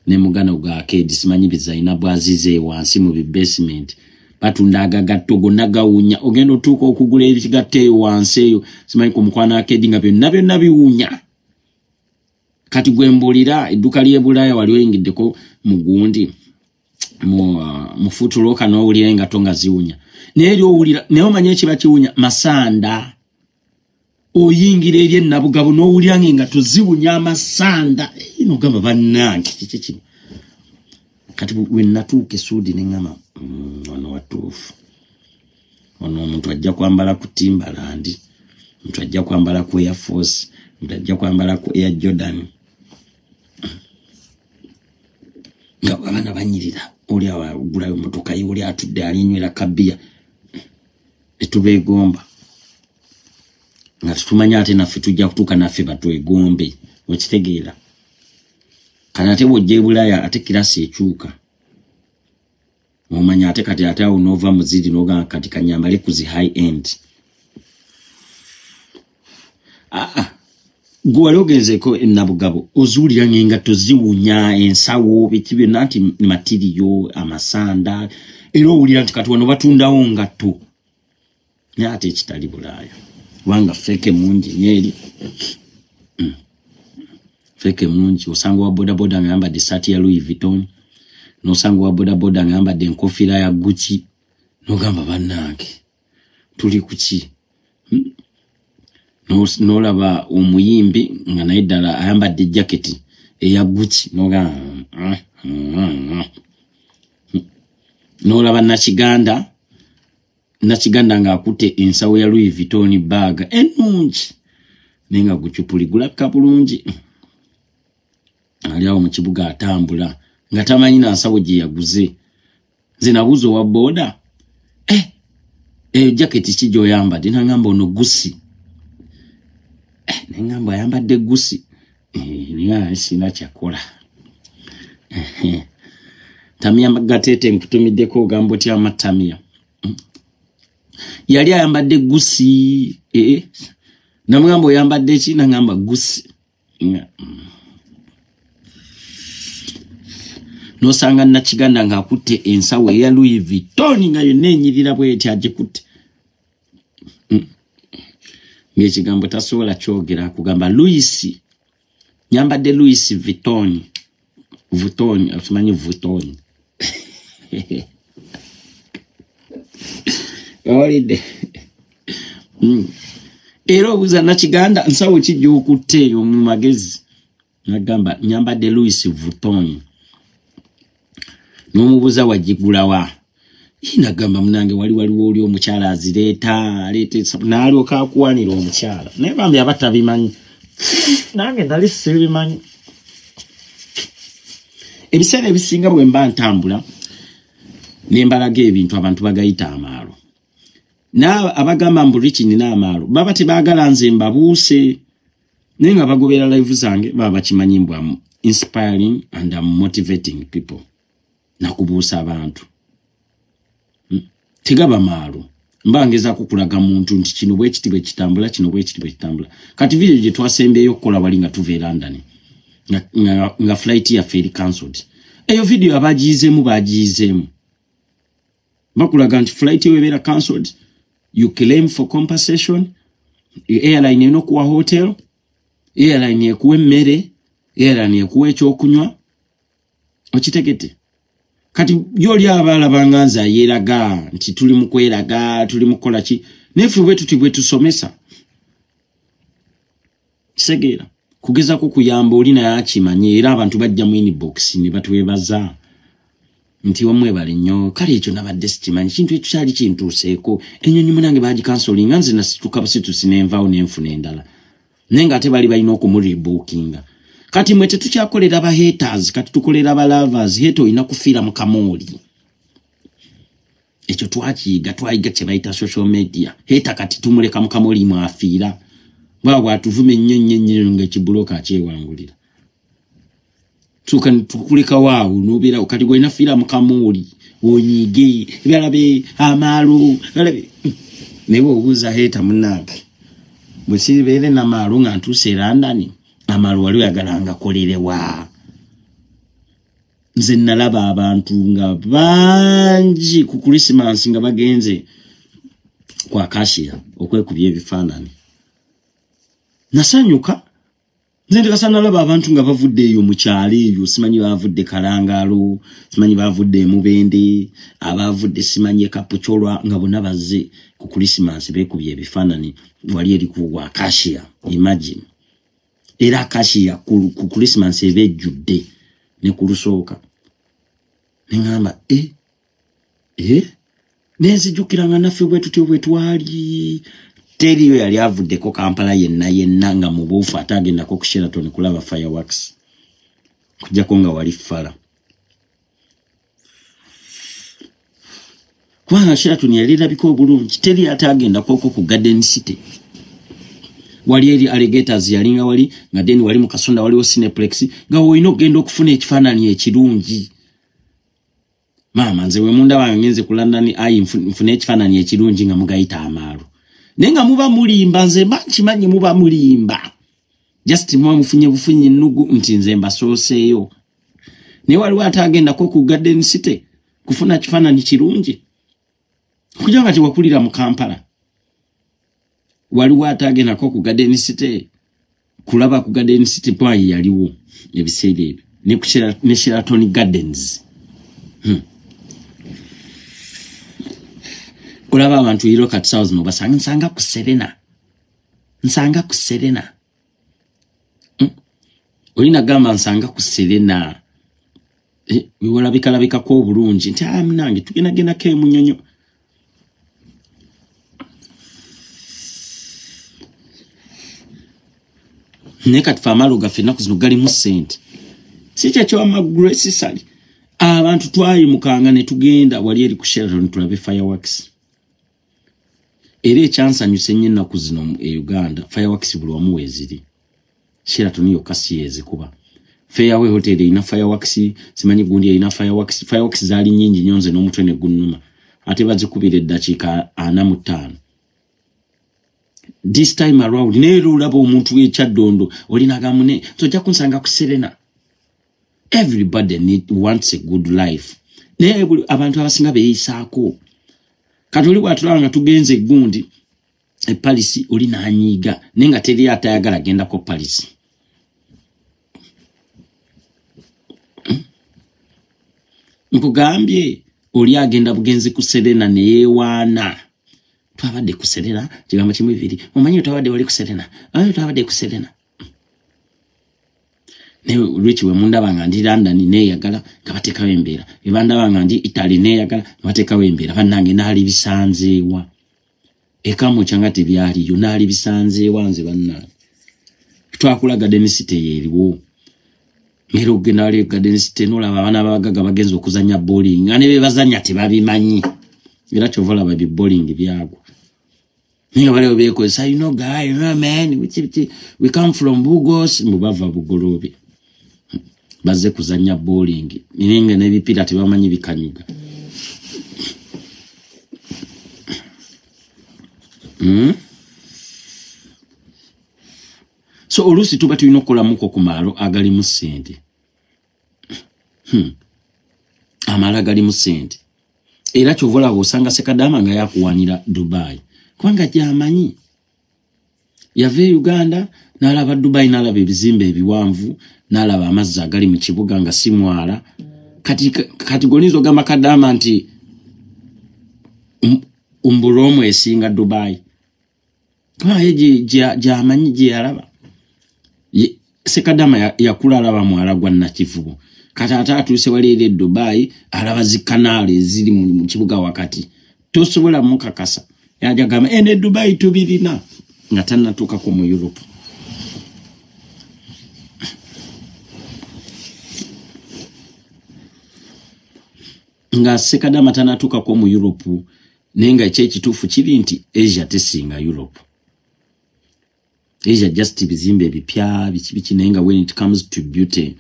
ne muganda gwa kedi, simanyi bizalina bwazize wansi mu bibasement batunda agagatto gonna gawunya. Ogenda otuuka okugula ekigatto eyo wansi eyo, simanyi ku mukwano akedi, nga byonna byonna biwunya. Kati gwe mbuulira, edduka ly'e Bulaaya wali oyingiddeko mu gundi mu Foot Locker n'owulira engatto nga ziwunya? Naye eri owulira, naye omanye ekiba kiwunya masanda. Oyingira eri ennabugabo n'owulira nga engatto ziwunya amasanda, nogamba bannange kiki kino? Kati we natuuka esuudi neŋŋamba, wano watuufu. Wano omuntu ajja kwambala ku Timberland, omuntu ajja kwambala ku Air Force, omuntu ajja kwambala ku Air Jordan, nga abaana banyirira. Oli agulayo motoka ye, oli atudde alinywera kabiya, etubeegomba nga tetumanyi ate naffe tujja kutuuka naffe batwegombe. Okitegeera? Kati ate bw'ojja e Bulaaya, ate class ekyuka. Omanya ate kati ate awo n'ova mu ziri n'ogamba kati kanyambale ku zi high end. Aa, gwe wali ogenzeeko enabugabo, ozuulira ng'engatto ziwunya, ensawo, biki byonna, nti material amasanda, era owulira nti kati wano batundawo ngatto. Naye ate ekitali Bulaaya, kubanga fake mungi nnyo eri. Fake mungi. Osanga wa bodaboda nga yambadde esaati ya Louis Vuitton, n'osanga wa bodaboda nga yambadde enkofiira ya Gucci, n'ogamba bannange tuli ku ki? N'olaba omuyimbi nga naye ddala ayambadde jaketi eya Gucci, n'ogamba. N'olaba Nakiganda ng'akutte ensawo ya Louis Vuitton bag ennungi, naye nga gucupuli gulabika bulungi, ali awo mu kibuga atambula nga tamanyi na nsawo gye yaguze. Nze nabuuza owa booda, eh, eyo jaketi ki gy'oyambadde? Nagamba ono Gucci. Eh, neŋŋamba ayambadde Gucci. Eh, sina kyakola. Tamiya Gatete, nkutumiddeko, ogamba otya amatamiya? Yali ayambadde Gucci. Eh, namugamba oyambadde ki? Nagamba Gucci. Nosanga Nakiganda ng'akutte ensawo eya Louis Vuitton nga yonna enyirira bweti, agikutte ng'ekigambo tasobola kyogera, akugamba Louis, nyambadde Louis Vuitton, Vuitton, okimanyi Vuitton? Owulidde? Era obuuza Nakiganda, nsawo ki gy'okutte eyo mu magezi? Nagamba nyambadde Louis Vuitton. N'omubuuza wagigulawa? Nagamba munange wali waliwo oli omukyala azireeta aleeta n'alyoka akuwanira omukyala, naye bambi aba tabimanyi, nange nali sibimanyi. Ebiseera ebisinga bwe mba ntambula ne mbalaga ebintu abantu bagayita amaalo, abagamba mbu Rich nina amaalo baba tebaagala nze mbabuuse, naye nga bagobera live zange baba bakimanyi mbu am inspiring and am motivating people, nakubuusa abantu. Tegaba maalo, mba ngezaako kulaga muntu nti kino bwe kiti bwe kitambula, kino bwe kiti bwe kitambula. Kati video gye twasembyeyo okukola wali nga tuva e London nga flight yaffe eri cancelled, eyo video abagiyizeemu bagiyizeemu, bakulaga nti flight eyo ebeera cancelled, you claim for compensation, airline erina okuwa hotel, airline ekuwa emmere, airline ekuwa ekyokunywa, okitegete. Kati yoli abalaba nga nze ayeeraga nti tuli mu kweraga, tuli mu kukola ki, naye ffe bwe tuti bwe tusomesa, kitegeera kugezako kuyamba oli naye akimanye. Era abantu bajja mu inbox ne batwebaza nti wamwebale nnyo, kale ekyo nabadde sikimanyi, kintu ekyo kyali kintuuseeko, ennyonyi munange bagikansolinga, nze nasituka busitusi nenvaawo nenfuna endala, naye ng'ate bali balina okumuribookinga. Kati mwe tetukyakolera ba haters, kati tukolera ba lovers. Hater olina kufiira mu kamooli, ekyo twakiyiga, twayiga kye bayita social media. Hater kati tumuleka mu kamooli mwafiira, bwaba bwatuvuma ennyo ennyo ennyo ng'ekibuloka akyewangulira, tuka tukulekawo awo nobeerawo. Kati gwolina fiira mu kamooli onyiige byalabe amaalo galabe, naye bw'obuuza hater munnange bwe sibeere namaalo nga ntuuse e London, amaalo wali oyagala ngakolerewa? Nze nalaba abantu nga bangi ku Christmas nga bagenze ku Acacia okwekubya ebifaananyi, nasanyuka. Nze ndikasa nalaba abantu nga bavudde eyo mu kyalo eyo, simanyi bavudde Kalangaalo, simanyi bavudde Emubende, abavudde simanyi Ekapucholwa, nga bonna bazze ku Christmas beekubya ebifaananyi wali eri ku Acacia. Imagine, era Acacia ku Christmas eba ejjudde ne ku lusooka. Ne ŋŋamba nenzijjukira nga naffe bwe tutyo bwe twali, teriyo yali avuddeko Kampala yenna yenna nga mubuufu ate agendako ku Sheraton kulaba fireworks, kujjako nga wali fala, kubanga Sheraton yali erabika obulungi. Teri ate agendako okwo ku Garden City, wali eri Alligators yalinga wali nga then wali mu Kasonda waliwo Cineplex, nga olina okugenda okufuna ekifaananyi ekirungi. Maama nze we mundaba nga ngenze ku London Eye nfune ekifaananyi ekirungi nga mugayita amaalo, naye nga muba mulimba. Nze mba nkimanyi muba mulimba, just muba mufunye bufunyi ennugu nti nze mbasooseeyo, naye waliwo ate agendako ku Garden City kufuna kifaananyi kirungi kugira nga tewakulira mu Kampala. Waliwo ate agendako ku Garden City kulaba ku Garden City pwayi yaliwo ebiseera ebyo ne Sheraton Gardens. Olaba abantu ero kati sawa zino basanga nsanga ku Serena, nsanga ku Serena. Olina gamba nsanga ku Serena, wewalabikalabikako obulungi nti munange tugendagendako emunyonyo. Naye kati fe amaalo gaffe ennaku zino galimu ssente, si kyekyowama Grace Sali. Abantu twayimukanga ne tugenda wali eri ku Sheraton tulabe fireworks. Era ekyansanyusa ennyo ennaku zino e Uganda, fireworks buli wamu weeziri, Sheraton yokka si yeezikuba. Fairway Hotel erina fireworks, simanyi gundi erina fireworks. Fireworks zaali nnyingi nnyo nze n'omutwe ne gunnuma, ate bazikubira eddakiika 45 this time around. Naye era olaba omuntu ekyaddondo olinaga mune tojja kunsanga ku Serena. Everybody wants a good life, naye abantu abasinga beeyisaako. Kati oli bwatulaba nga tugenze eggundi e Paris, oli n'anyiiga, naye nga teri atayagala gendako Paris. Nkugambye oli agenda bugenzi ku Serena neyewaana, twabadde ku Serena kigambo kimu bibiri, omanyi twabadde wali ku Serena, omanyi twabadde ku Serena. Lwiki we mundaba nga ndi London neeyagala nga bateekawo embeera, we bandaba nga ndi Italy neeyagala nga bateekawo embeera. Bannange naali bisanzeewa ekamukya nga tebyaliyo, naali bisanzeewa nze bannange. Twakula Garden City yeeriwo, era ogenda wali Garden City n'olaba abaana b'abagagga bagenza okuzannya bowling nga ne be bazannya tebabimanyi, era kyova olaba bi bowling byagwa. Naye baliwo beekozesa, you know guy, you know man, we come from Bugos, mbu bava Bugoloobi bazze kuzannya bowling, naye nga n'ebipiira tebamanyi bikanyuga. So oluusi tuba tulina okukolamuko ku maalo agalimu ssente. Amaalo agalimu ssente. Era kyova olaba osanga Sekadama nga yakuwanira Dubai, kubanga gy'amanyi. Yava e Uganda n'alaba Dubai, n'alaba ebizimbe ebiwanvu, n'alaba amazzi agali mu kibuga nga si mwala. Kati golinza ogamba Kadama nti Mbulomu esinga Dubai, kubanga ye gy'amanyi gye yalaba. Sekadama yakula alaba mwala gwa Nakivubo, kati ate atuuse wali eri e Dubai alaba zi kanaali eziri mu kibuga wakati, tosobola mukakasa. Yajagamba ene Dubai tubirina, nga tannatuukako mu Europe. Nga Sekadama tannatuukako mu Europe, naye nga ekyekituufu kiri nti Asia tesinga Europe. Asia just bizimbe ebipya biki biki, naye nga when it comes to beauty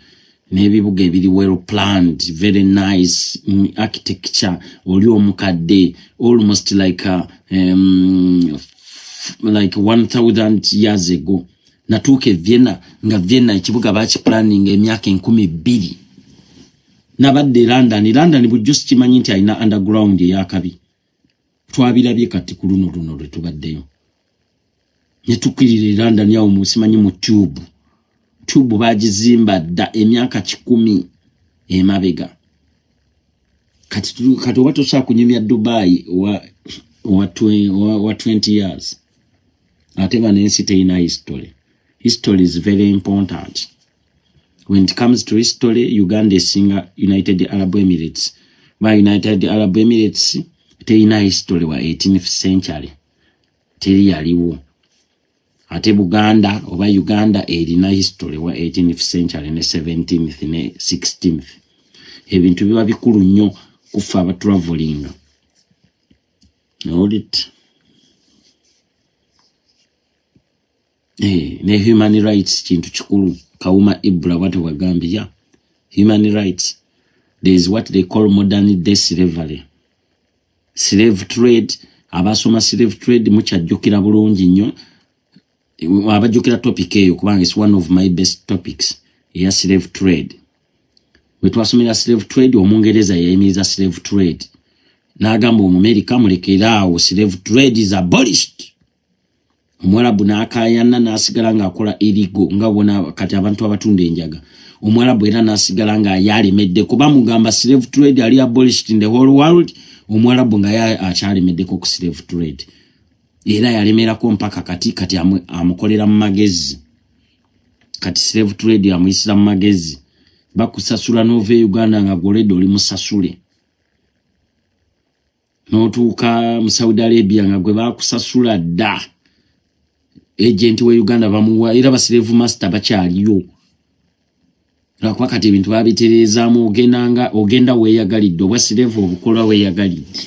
n'ebibuga ebiri well planned, very nice architecture, oli omukadde almost like like 1000 years ago. Natuuka e Vienna, nga Vienna ekibuga bakiplanning emyaka 2000. Nabadde London, London bulijjo sikimanyi nti alina underground eyakabi. Twabirabye kati ku luno luno lwe tubaddeyo, ne tukkirira e London awo musimanyi mu tube. Tube bagizimba dda emyaka 100 emabega. Kati oba tosobola kunyumya Dubai wa 20 years, ate nga n'ensi terina history. History is very important. When it comes to history, Uganda esinga United Arab Emirates. Ba United Arab Emirates terina history wa 18th century, teri yaliwo. Ate Buganda oba Uganda erina history wa 18th century ne 17th ne 16th. Ebintu biba bikulu nnyo kufa aba traveling. Hold it. Ne human rights kintu kikulu. Kauma Ibra watu wagambye ya human rights. There is what they call modern day slavery. Slave trade, abasoma slave trade mukyajjukira bulungi nnyo. Abajjukira topic eyo kubanga it's one of my best topics eya slave trade. Bwe twasomera slave trade, Omungereza yayimiriza slave trade n'agamba Omumerika mulekere awo, slave trade is abolished. Omuwarabu n'akaayana n'asigala ng'akola irigo nga bona kati abantu abatunda enjaga. Omuwarabu era n'asigala nga yalemeddeko, bamugamba slave trade ali abolished in the whole world. Omuwarabu nga ye akyalemeddeko ku slave trade, era yalemerako mpaka kati. Kati amukolera mu magezi, kati slave trade amuyisira mu magezi. Bakusasula n'ova e Uganda nga goledde oli musasule, n'otuuka mu Saudi Arabia nga gwe bakusasula dda. Agent we Uganda bamuwa, era ba slave master bakyaliyo, lwakuba kati ebintu babitereezaamu. Ogenda ogenda weeyagalidde, obwa slave obukola weeyagalidde.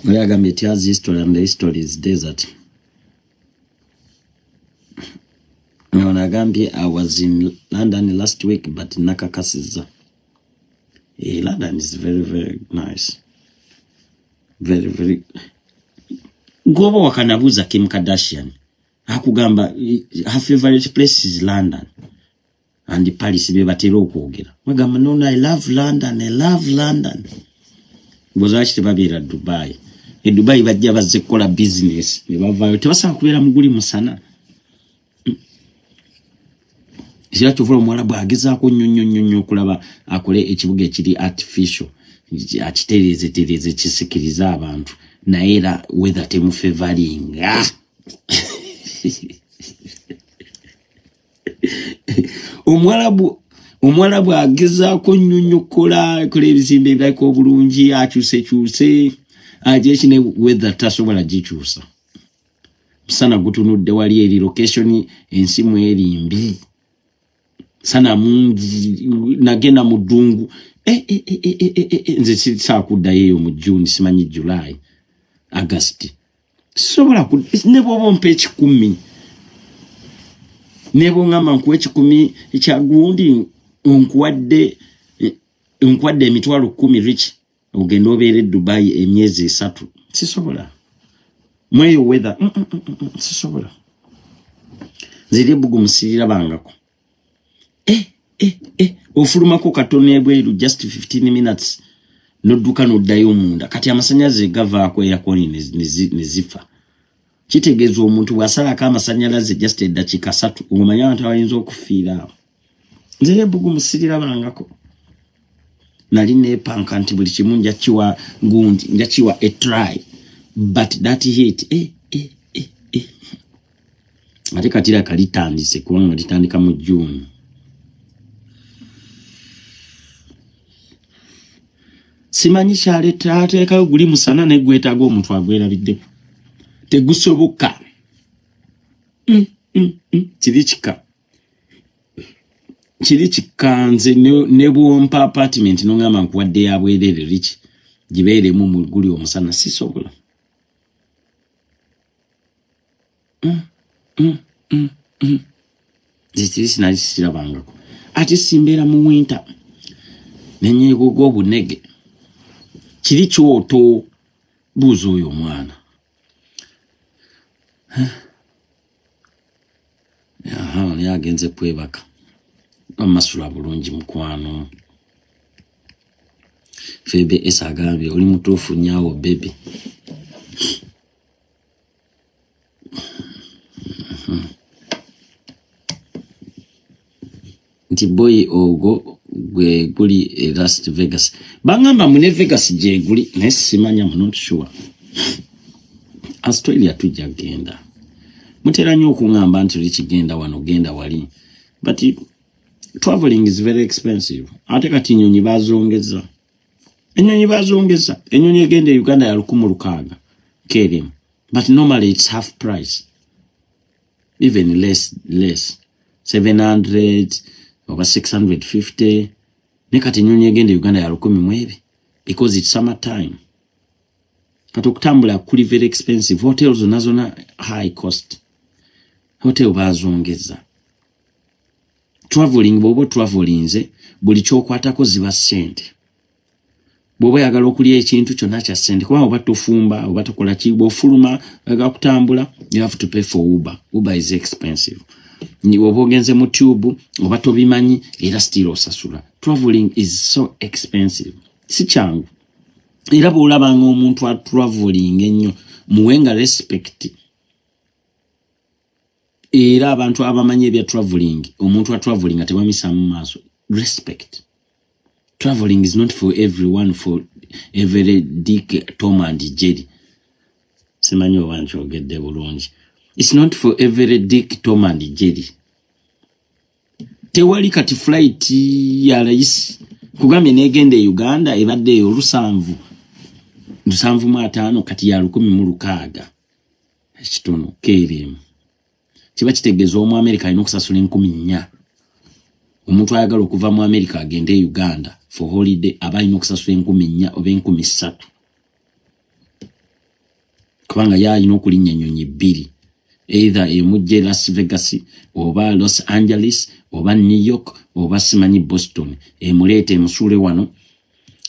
Oli agambye it has history and the history is desert. Ono agambye I was in London last week but nakakasizza. London is very very nice. Very very. Gwoba wakanabuuza Kim Kardashian akugamba her favorite place is London and Paris, be batera okwogera. Bagamba no, no, I love London, I love London. Lwaki tebabeera Dubai? E Dubai bajja bazze kukola business ne bavaayo, tebasobola kubeera muguli musana. Era kyova omuwala agezaako nnyo nnyo nnyo nnyo okulaba akole ekibuga ekiri artificial, akitereeze tereeze kisikirize abantu, naye era weather temufevalinga. Omuwalabu agezaako nnyo nnyo okukola ebizimbe ebirabika obulungi, akyusekyuse, agyeki ne weather tasobola gikyusa. Musana gutunudde wali eri location ensi mweri mbi, sana mungi, nagenda mu ddungu. Nze sisaakuddayo eyo mu June, simanyi July, August. Sisobola ne bw'oba ompa 1,000, ne bw'oŋŋamba nkuwa 1,000 ekya gundi, nkuwadde 10,000 rich, ogenda obeera e Dubai emyezi 3. Sisobola mweyo weather, sisobola. Nze ebbugumu sirirabangako. Ofulumako katono ebweru just 15 minutes nodduka n'oddayo munda. Kati amasannyalaze gavaako aircon ne zifa. Kitegeeza omuntu bw'asalako amasannyalaze just eddakiika 3, omanye abantu abayinza okufiira awo. Nze ebbugumu sirirabangako. Nali neepanka nti buli kimu nja kiwa gundi, nja kiwa a try, but that heat Ate kati laka litandise kubanga litandika mu June. Simanyi kyaleeta ateekayo guli musana naye gwetaaga omuntu agwerabiddeko. Tegusoboka. Kiri kika. Kiri kikanze ne bw'ompa apartment n'ongamba nkuwadde ya bwereere rich gibeeremu mu guli omusana sisobola. Nze kiri sinali sirabangako. Ate simbeera mu winter nenyegoga obunege. Kiri kyoto, buuza oyo omwana. Aha, naye agenze kwebaka. Amasula bulungi mukwano. Febe Esa agambye oli mutuufu nnyo baby. Nti boy ogwo gwe guli e Las Vegas. Bangamba mune Vegas gye guli naye simanya, I'm not sure. Australia tujja kugenda. Mutera nnyo okuŋŋamba nti oli kigenda wano genda wali. But traveling is very expensive. Ate kati ennyonyi baazongeza. Ennyonyi baazongeza. Ennyonyi egenda e Uganda ya 1,600 KLM. But normally it's half price. Even less. 700 oba 650. Ne kati ennyonyi egenda e Uganda ya 1,000 because it's summer time. Kati okutambula kuli very expensive. Hotels zonna zonna high cost. Hotel baazongeza. Traveling bw'oba travelinze buli ky'okwatako ziba ssente. Bw'oba oyagala okulya ekintu kyonna kya ssente, kubanga oba tofumba oba tokola ki, bw'ofuluma oyagala kutambula, you have to pay for Uber. Uber is expensive. Oba ogenze mu tube oba tobimanyi era still osasula. Traveling is so expensive. Si kyangu. Era bw'olabanga omuntu atraveling ennyo muwenga respect. Era abantu abamanyi ebya traveling, omuntu atraveling nga tebamuyisa mu maaso. Respect. Traveling is not for everyone, for every Dick, Tom and Jerry. Simanyi oba nkyogedde bulungi. It's not for every Dick, Tom and Jerry. Tewali kati flight ya layisi. Kugambye n'egenda e Uganda ebadde eyo 775 kati ya 1,600. Ekitono KLM. Kiba kitegeeza omu America alina okusasula 4,000. Omuntu ayagala okuva mu America agende e Uganda for holiday aba alina okusasula 4,000 oba 3,000. Kubanga ye alina okulinnya ennyonyi 2. Either emujje Las Vegas oba Los Angeles oba New York oba simanyi Boston. Emuleete emusuule wano,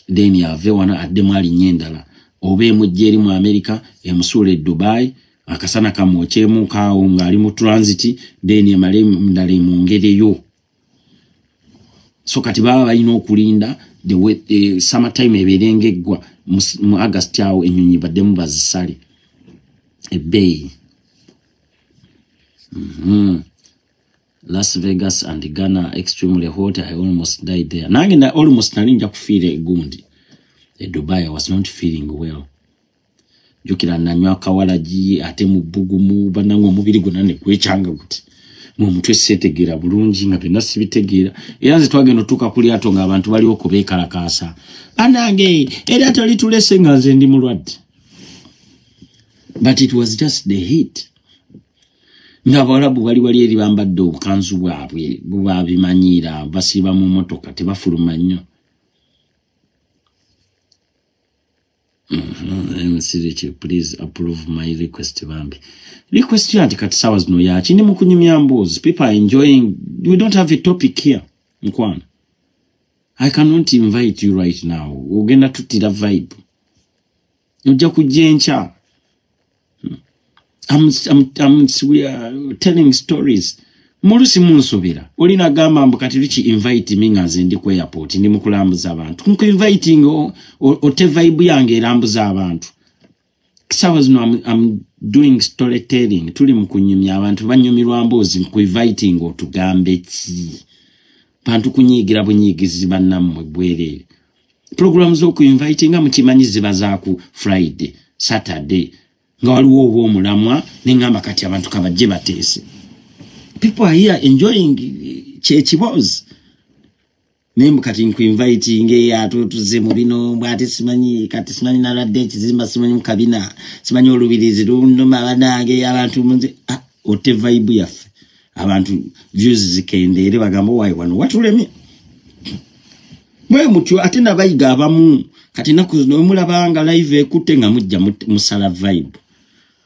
then ave wano addemu alinye endala. Oba emujje eri mu America emusuule e Dubai, akasana kamwokyemu kaawo ng'ali mu transit, then emale endala emwongereyo. So kati baba balina okulinda the way summer time ebeere ng'eggwa mu August awo ennyonyi baddemu bazisale ebbeeyi. Las Vegas and Ghana extremely hot. I almost died there. Nange na almost nali nja kufiira egundi e Dubai. I was not feeling well. Jjukira nanywa kawalagi ate mu bbugumu, bannange omubiri gwonna ne gwekyanga guti, ng'omutwe seetegeera bulungi, nga byonna sibitegeera. Era nze twagenda otuuka ku lyato ng'abantu baliwo kubeekalakaasa, bannange eryato litulese, nga nze ndi mulwadde. But it was just the heat. Ng'abawalabu bali wali eri bambadde obukanzu bwabwe bubabimanyiira, basiiba mu mmotoka tebafuluma nnyo. MC, please approve my request. Bambi, request yo anti kati sawa zino yaki? Ndi mu kunyumya mboozi, people are enjoying. We don't have a topic here, nkwano. I cannot invite you right now, ogenda tutira vibe, ojja kujja enkya. We are telling stories. Mulusi munsobera, olina gamba mbu kati luki invite me nga nze ndi ku airport, ndi mukulambuza abantu. Nku inviting ote vibe yange erambuza abantu. Sawa zino I'm doing storytelling, tuli mu kunyumya, abantu banyumirwa mboozi. Nku inviting otugambe ki? Bantu kunyiigira bunyiigizi bannammwe bwereere. Programu z'oku invitinga mukimanyi ziba za ku Friday, Saturday, nga waliwo oba omulamwa, neŋŋamba kati abantu kabajje bateese. People are here enjoying kyekiboozi, naye mbu kati nkuinviting ate otuze mu bino, mbw ate simanyi kati simanyi nalwadde ekizimba, simanyi mu kabina, simanyi olubirizi lunuma, banange abantu munze. Ah, ote vibe yaffe, abantu views zikendeere, bagamba waayi wano watulemye bwe mutyo. Ate nabayiga abamu kati ennaku zino wemulabanga live ekutte nga mujja musala vibe,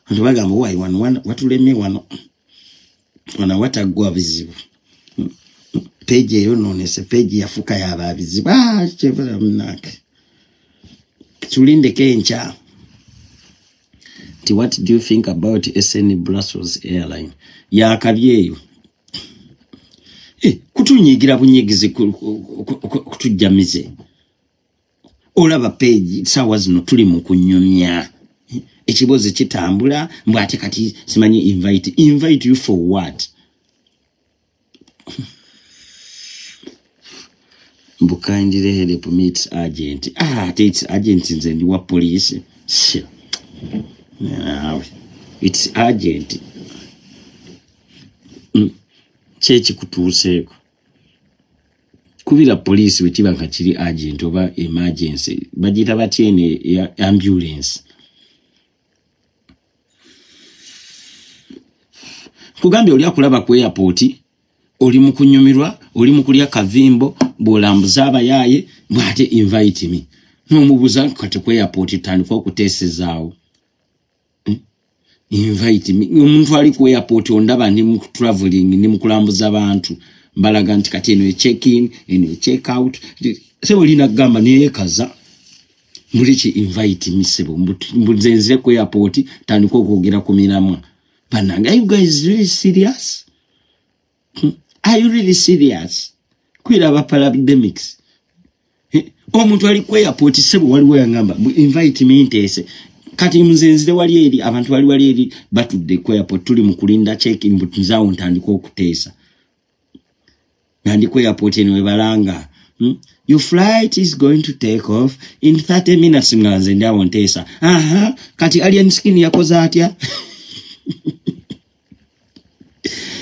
anti bagamba waayi wano watulemye, wano wano wataggwa bizibu, page eyo nonese page yafuka yaba bizibu. Ah, kyevula munange, tulindeko enkya. Nti what do you think about SN Brussels Airline yakabi eyo? Kutunyiigira bunyiigizi, kutujjamize. Olaba page sawa zino tuli mu kunyumya, ekibozi kitambula, mbw ate kati simanyi invite you for what? Mbu kindly help me, it's urgent. Ah, ate it's urgent, nze ndi wa police? Sure. It's urgent. Kyekikutuuseeko, kubira poliisi bwe kiba nga kiri urgent oba emergency. Bagiyita batya eno ambulance? Kugambye oli akulaba ku airport, oli mu kunyumirwa, oli mu kulya kavimbo, bw'olambuza abayaaye, bw'ate invite me, n'omubuuza kati ku airport tandika okuteesezaawo. Invite me, omuntu ali ku airport, ondaba ndi mu traveling, ndi mu kulambuza bantu, mbalaga nti kati eno check in, eno check out. Sebo olina kugamba neyeekaza mbuli invite me, sebo mbuze nze ku airport tandika okwogera ku miramwa. Bannange, are you guys really serious? Are you really serious? Kwiraba pandemics, omuntu ali ku airport, sebo waliwo yangamba invite me nteese. Kati nze nzire wali eri abantu bali wali eri batudde ku airport, tuli mu kulinda check in, nzaawo ntandika okuteesa nga ndi ku airport eno webalanga, Your flight is going to take off in 30 minutes, nga nze ndi awo nteesa. Aha, kati Alien Skin yakoze atya?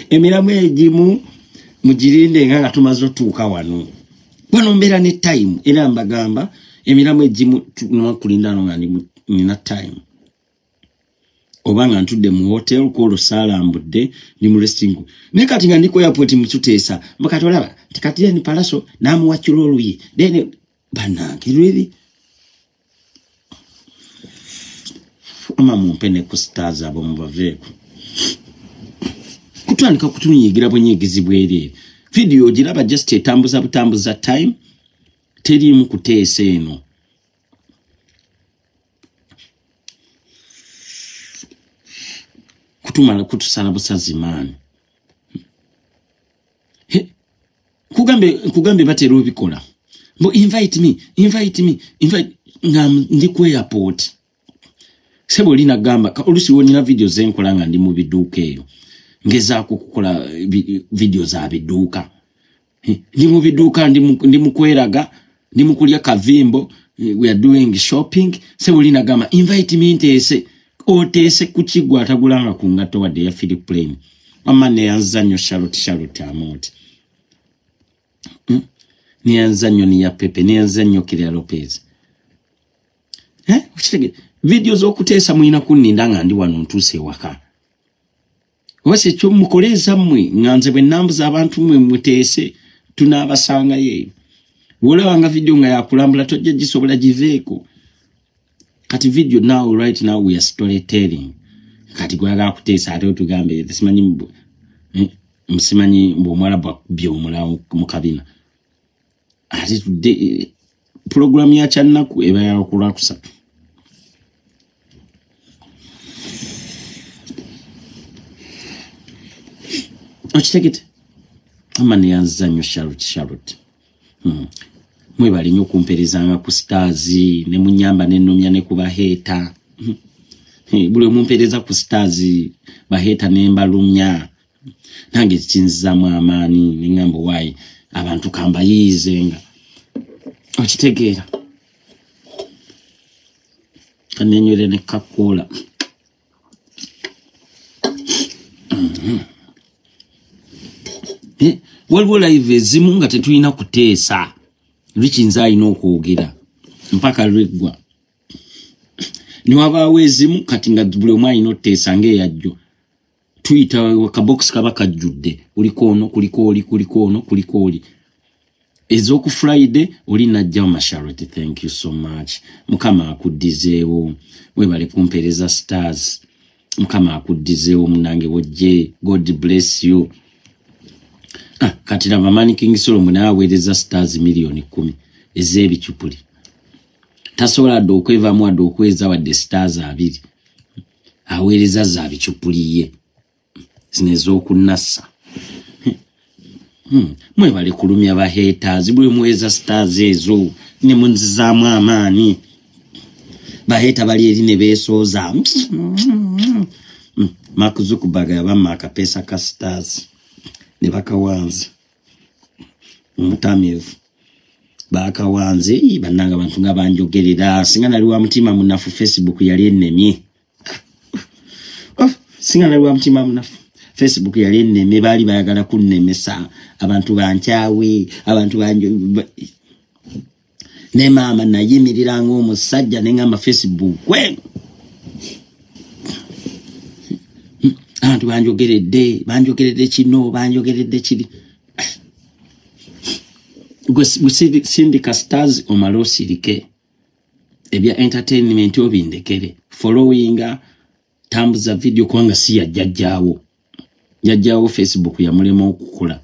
Emiramu egimu mugirinde nga tumaze otuuka wano. Wano mbeera ne time, era mbagamba emiramu egimu kulinda no nga nina time, oba nga ntudde mu hotel kwolwo saalambudde, ndi mu resting. Naye kati nga ndi ku airport mututeesa, mbakati olaba nti kati then Palaso n'amuwakira oluyi, then bannange, really, ama mumpe ne ku stars abo mubaveeko kutandika kutunyiigira bunyiigizi bwereere. Vidiyo ogiraba just etambuza butambuza time, teriimu kuteesa eno. Kutumala kutusala busazi maani. Kugambe batera obikola, mbu invite me, invite me, invite, nga ndi ku airport. Sebo olina gamba olusi wonina video zenkola nga ndi mu biduuka eyo, ngezaako kukola video za biduuka, ndi mu biduuka, ndi mu kweraga, ndi mu kulya kavimbo. We are doing shopping. Sebuli nagamba invite me nteese. Oteese ku kigwa atagulanga ku ngatto wadde ya Philip Plain. Wamma neyanza nnyo Charlotte, Charlotte Amooti. Neyanza nnyo Nia Pepe, neyanza nnyo Kiria Lopez. Okitegedde? Vidiyo z'okuteesa mulina kunninda nga ndi wano ntuuse ewaka. Oba si ekyo mukole ezammwe, nga nze bwe nnambuza abantu mmwe muteese, tunaabasangayo eyo. Bw'olabanga vidiyo nga yakulambula tojja gisobola giveeko. Kati video now, right now we are storytelling. Kati gwagala kuteesa ate otugambe simanyi simanyi mbu omuwala bwakubye omulawo mu kabina. Ate tudde program ya kyannaku eba ya ku Lwakusatu. Okitegedde? Amma neyanziza nnyo Charlotte, Charlotte. Mwebale nnyo okumpeerezanga ku stars, ne munyamba ne nnumya ne ku baheeta. Buli omumpeereza ku stars, baheeta ne mbalumya. Nange kinzizaamu amaanyi, ne ŋŋamba waayi abantu kambayiize nga. Okitegeera? Kaneenywere ne kakoola. Waliwo live ezimu nga tetulina kuteesa. Lwiki nze alina okwogera mpaka lweggwa. Ne wabaawo ezimu kati nga buli omu alina otuteesa ng'eyajjo. Tuyita kabokisi kaba kajjudde, kuliko ono, kuliko oli, kuliko ono, kuliko oli. Ez'oku Friday oli najja ma Charlotte, thank you so much. Mukama akuddizeewo, webale kumpeereza stars. Mukama akuddizeewo munnange wojje, God bless you. Kati laba Mani King Solomon aweereza stars 10,000,000 ez'ebicupuli. Tasobola dde okwevaamu wadde okweza wadde stars 2. Aweereza za bicupuli ye. Zino ez'okunnassa. Mwebale kulumya ba haters, bwe muweeza stars ezo ne munzizaamu amaanyi. Ba hater bali eri ne beesooza. Mark Zuckerberg yabamma akapeesa ka stars ne bakawanze. Omutamiivu. Bakawanze, bannange abantu nga banjogerera. Singa nali wa mutima munafu Facebook yali ennemye. Singa nali wa mutima munafu Facebook yali ennemye, baali bayagala kunnemesa. Abantu bankyawe, abantu banjo ne maama nayimirira ng'omusajja ne ngamba Facebook we. Abantu banjogeredde, banjogeredde kino, banjogeredde kiri. Gwe sindika stars omale osirike. Ebya entertainment obindekere. Followinga, tambuza video kubanga si ya jjajjaawo. Jjajjaawo Facebook yamulema okukola.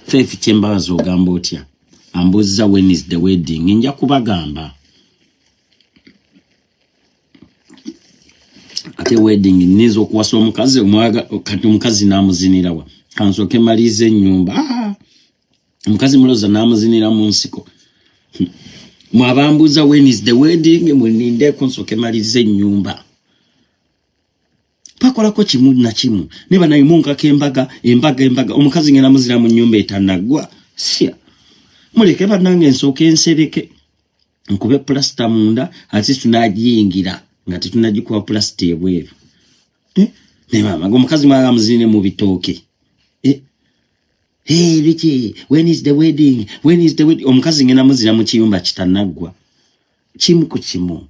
Faith Kyembabazi ogamba otya? Ambuuziza when is the wedding? Nja kubagamba. Ate wedding nninza okuwasa omukazi, kati omukazi n'amuzinirawa. Kansooke malirize ennyumba. Omukazi mulowooza n'amuzinira mu nsiko. Mwabambuuza when is the wedding, mulindeeko nsooke malirize ennyumba. Bakolako kimu na kimu. Ne banaye munkako embaga, embaga, embaga. Omukazi ngenda muzira mu nnyumba etannaggwa. Sya. Muleke bannange nsooke nsereke. Nkube pulasita munda, ate tunagiyingira nga tetunagikuba pulasita ebweru. Ne maama, omukazi mwagala muzinire mu bitooke. Hey, Ricky, when is the wedding? When is the wedding? Omukazi ngenda muzira mu kiyumba kitannaggwa. Kimu ku kimu.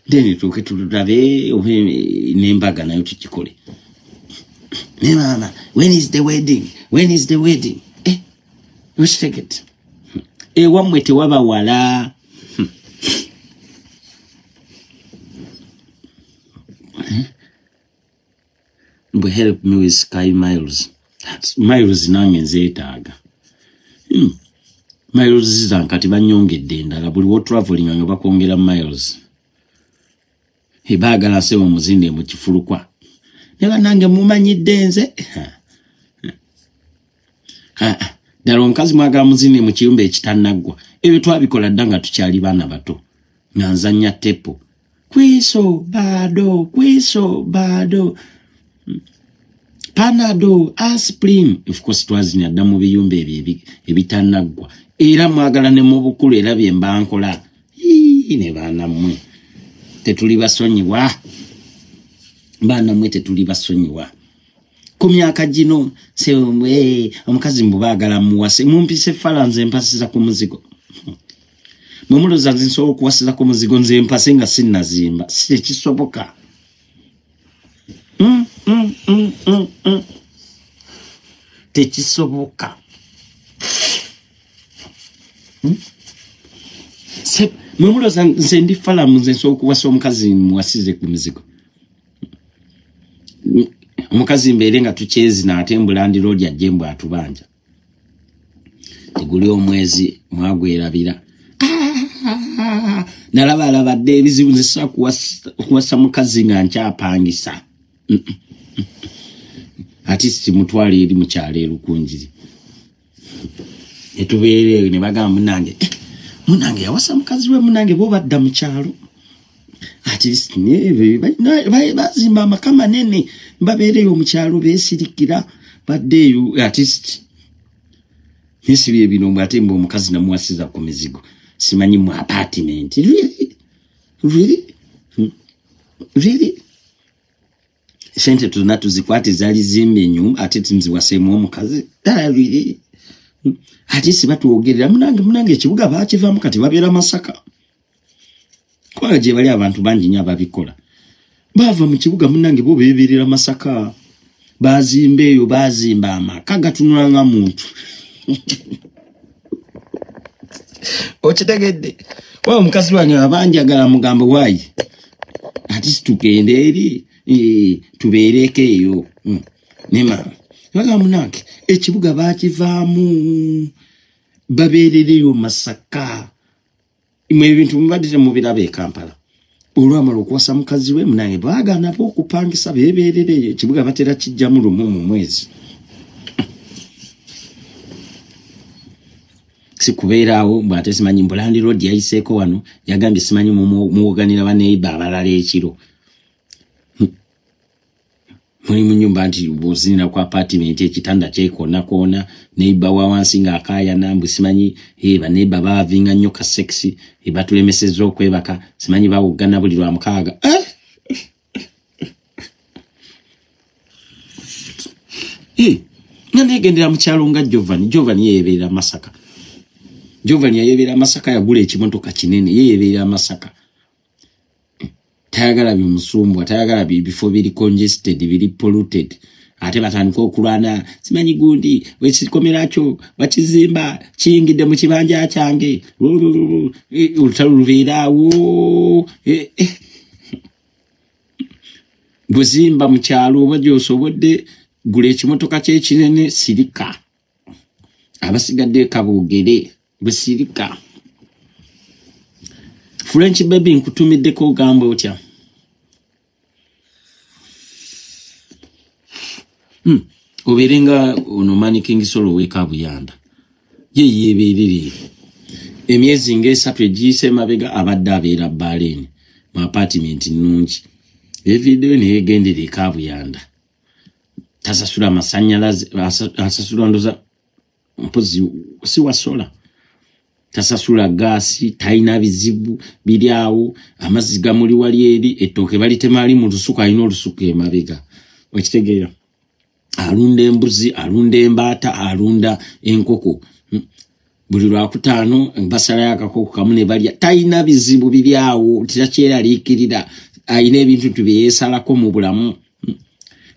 Then tuuke tulabe n'embaga nayo tukikole. Ne maama, when is the wedding? When is the wedding? Okitegedde? Ewammwe tewaba wala. Mbu help me with Sky Miles. Miles nange nzeetaaga. Miles zange kati bannyongedde endala. Buli w'otravelinga nga bakwongera miles. Baagala ssebo muzinde mu kifulukwa. Ne bannange mumanyidde nze. Ddala omukazi mwagala muzinde mu kiyumba ekitannaggwa. Ebyo twabikola dda nga tukyali baana bato. Nga nzannya tepo. Kwiso bado, kwiso bado. Panado, aspirin. Of course twazinya dda mu biyumba ebyo ebitanaggwa. Era mwagala ne mu bukulu era bye mba nkola. Ne baana mmwe tetuli basonyiwa. Baana mmwe tetuli basonyiwa. Ku myaka gino omukazi mbu baagala muwase, mumpise fala nze mpasiza ku muzigo. Mwe mulowooza nze nsobola okuwasiza ku muzigo nze mpase nga sinnazimba? Si tekisoboka. Tekisoboka. Mwe mulowooza nze ndi fala nze nsobola okuwasa omukazi muwasize ku muzigo? Omukazi mbeere nga tukyezina ate mbulandira ajje mbw atubanja. Teguli omwezi mwagwerabira. Nalaba alabadde ebizibu nze sa kuwasa mukazi nga nkyapangisa. Ati simutwale eri mu kyalo erukunjiri. Netubeera ne bagamba munange, munange yawasa mukazi we, munange bo badda mu kyalo. Ati bazimba amaka manene, babeereyo mu kyalo beesirikira baddeeyo. Ati nesibye bino mbw ate mbu omukazi namuwasiza ku mizigo simanyi mu apartment. Really? Really? Really? Sente tuzina tuzikwate zaali zimba ennyumba ate tinziwaseemu omukazi ddala. Really? Ate si batwogerera munange, munange ekibuga baakivaamu kati babeera Masaka, kubanga gye bali abantu bangi nnyo ababikola baava mu kibuga. Munange bo beebeerera Masaka, bazimba eyo, bazimba amaka gatunula nga muntu. Okitegedde? Wa omukazi wange abanjagala mugambe waayi ate situgende eri tubeereko eyo. Nema bagamba munange ekibuga baakivaamu babeerereyo Masaka. Mwe ebintu mubadde temubiraba e Kampala. Olwamala okuwasa mukazi we munange baagaana bo okupangisa beebeerereyo. Ekibuga batera kijjamu lumu mu mwezi. Si kubeeraawo mbw ate simanyi mbulandi road yayiseeko wano yagambye simanyi muwoganira baneiba abalala ekiro. Muli mu nyumba nti bw'ozinira ku apartment ekitanda kyekonakoona, neiba wa wansi ng'akaayana mbu simanyi baneiba baavinga nnyo ka sexy, batulemesezza okwebaka, simanyi bawoggana buli lwa mukaaga. Nga neegendera mu kyalo nga Jovan. Jovan yeebeera Masaka. Jovan yayebeera Masaka, yagula ekimotoka kinene, ye yeebeera Masaka. Tayagala bimusumbwa, tayagala bifo biri congested, biri polluted. Ate batandika okulwana simanyi gundi wekikomera kyo bakizimba kiyingidde mu kibanja kyange, olutalo lubeeraawo. Buzimba mu kyalo oba gy'osobodde, gula ekimotoka kyekinene, sirika. Abasigadde kaboogere, busirika. French baby nkutumiddeko ogamba otya? Obeere nga ono Money King Solo ow'e Kabuyanda. Ye yeebeerere. Emyezi ng'esatu egiyise emabega abadde abeera Berlin mu apartment nnungi. Eviiddeyo ne yeegendera e Kabuyanda. Tasasula amasannyalaze, asasula ndoza mpozi si wasola. Tasasula gaasi, talina bizibu biri awo, amazzi gamuli wali eri, ettooke balitema ali mu lusuku, alina olusuku emabega. Okitegeera? Alunda embuzi, alunda embaata, alunda enkoko. Buli lwakutaano basalayo akakoko kamu ne balya. Talina bizibu biri awo, tetakyeraliikirira, alina ebintu nti bye yeesalako mu bulamu.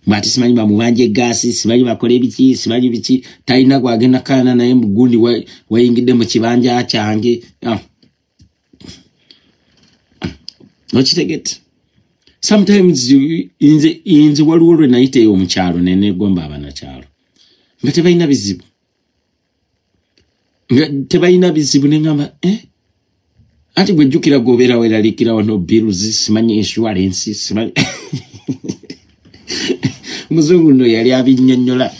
Bw'ate simanyi bamubanja eggaasi, simanyi bakole biki, simanyi biki, talina gwagenda kaana naye gundi wayingidde mu kibanja kyange. Okitegedde? Sometimes nze waliwo lwe nayita eyo mu kyalo ne neegomba abanakyalo nga tebalina bizibu, nga tebalina bizibu, ne ŋŋamba anti gwe jjukira gw'obeera weeraliikira wano bills, simanyi insurance, simanyi. Omuzungu nno yali abinnyonnyola,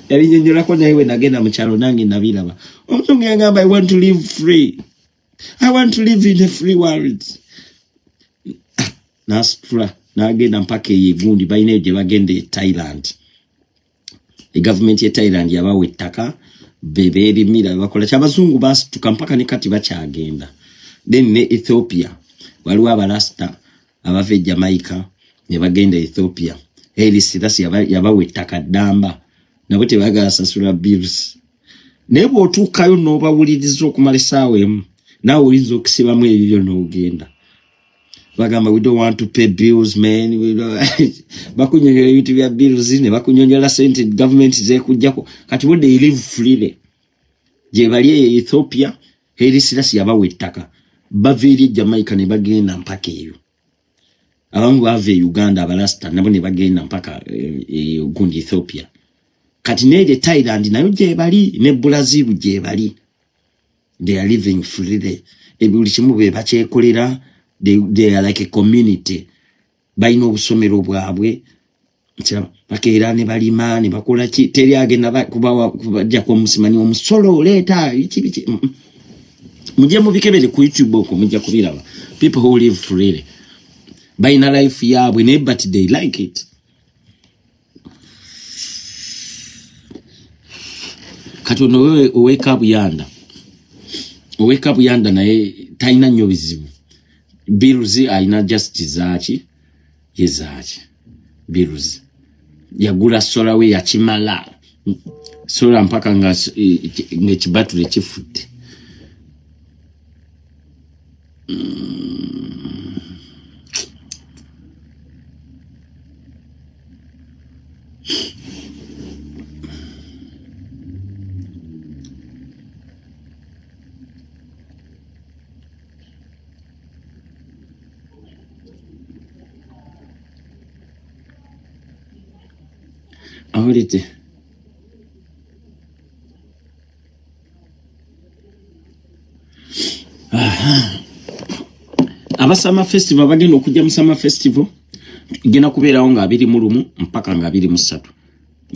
yabinnyonnyolako naye we nagenda mu kyalo nange nabiraba. Omuzungu yagamba I want to live free, I want to live in a free world. N'asitula n'agenda mpaka eyo egundi balina eyo gye bagenda e Thailand. Egavumenti ye Thailand yabawa ettaka, bebeerimira, bakola kyabazungu, basituka mpaka ne kati bakyagenda. Then ne Ethiopia waliwo abalasita abava e Jamaica ne bagenda Ethiopia. Haile Selassie yabawa ettaka ddamba, nabo tebagala sasula bills. Naye bw'otuukayo n'obawuliriza okumala essaawa emu, naawe oyinza okusibamu ebibyo n'ogenda. Bagamba, "We don't want to pay bills, man." Bakunyonyola ebintu bya bills ne bakunyonyola sente gavumenti zekujjako. Kati bo they live freely gye bali eyo Ethiopia. Haile Selassie yabawa ettaka, bava eri e Jamaica ne bagenda mpaka eyo. Abamu bava e Uganda, abalasita nabo ne bagenda mpaka gundi Ethiopia. Kati neeri Thailand nayo gyebali, ne Brazil gyebali. They are living freely, buli kimu be bakyekolera. They are like a community, balina obusomero bwabwe, bakeera ne balima ne bakola ki, teri agenda kubajjako omusimanyi omusolo oleeta biki biki. Mujje mubikebere ku YouTube okwo, mujja kubiraba. People who live freely balina life yaabwe naye, but they like it. Kati ono owekabuyanda, owekabuyanda naye talina nnyo bizibu. Bills alina just zaaki, ye zaaki bills. Yagula solar we, yakimala solar mpaka nga ekibatule kifudde. Awulidde. Aba summer festival, bagenda okujja mu summer festival, genda kubeerawo nga 21 mpaka nga 23.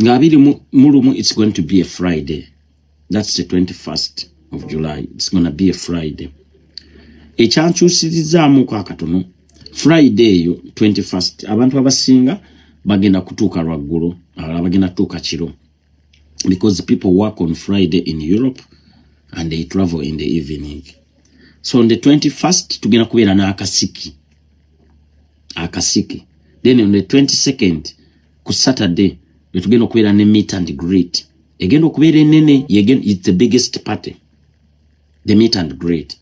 Nga 21, it's going to be a Friday. That's the 21st of July. It's gonna be a Friday. Ekyankyusirizaamuko akatono, Friday eyo 21st, abantu abasinga bagenda kutuuka lwaggulo, abalala bagenda kutuuka kiro, because people work on Friday in Europe and they travel in the evening. So on the 21st tugenda kubeera n'akasiki akasiki. Then on the 22nd, ku Saturday, wetugenda okubeera ne meet and greet egenda okubeera enene. It's the biggest party, the meet and greet,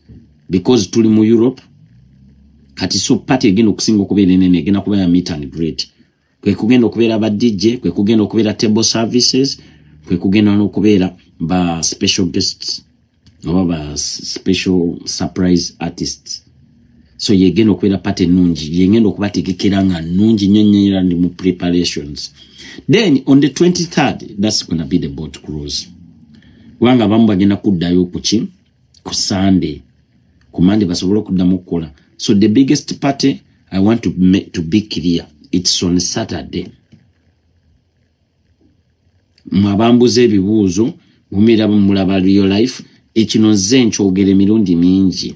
because tuli mu Europe kati. So party egenda okusinga okubeera enene egenda kuba ya meet and greet. Kwe kugenda okubeera ba DJ, kwe kugenda okubeera table services, kwe kugenda n'okubeera ba special guests oba ba special surprise artists. So yegenda okubeera party ennungi, yegenda okubategekera nga nnungi nnyo nnyo, era ndi mu preparations. Then on the 23rd, that's gonna be the boat cruise, kubanga abamu bagenda kuddayo kuki, ku Sunday, ku Monday basobole okuddamu okukola. So the biggest party, I want to make to be clear, it's on Saturday. Mwabambuza ebibuuzo, mumira mulaba real life. Ekino nze nkyogera emirundi mingi.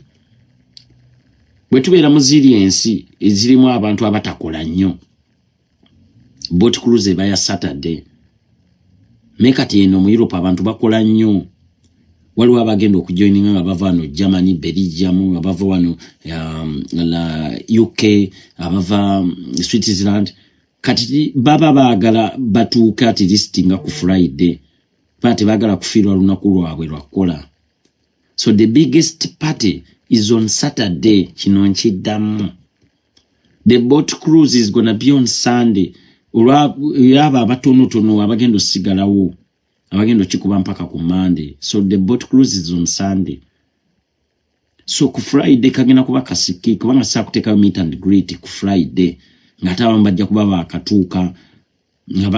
Bwe tubeera mu ziri ensi ezirimu abantu abatakola nnyo, boat cruise eba ya Saturday. Naye kati eno mu Europe abantu bakola nnyo. Waliwo abagenda okujoininga nga bava wano Germany, Belgium, nga bava wano la UK, abava Switzerland. Kati baba baagala batuuke at least nga ku Friday, baba tebaagala kufiirwa lunaku lwabwe lwakukola. So the biggest party is on Saturday. Kino nkiddamu, the boat cruise is gonna be on Sunday, olwabo abatonotono abagenda osigalawo, abagenda okikuba mpaka ku Monday. So the boat cruise is on Sunday. So ku Friday kagenda kuba kasiki, kubanga saa kuteekayo meet and greet ku Friday ng'ate abamu bajja kuba bakatuuka.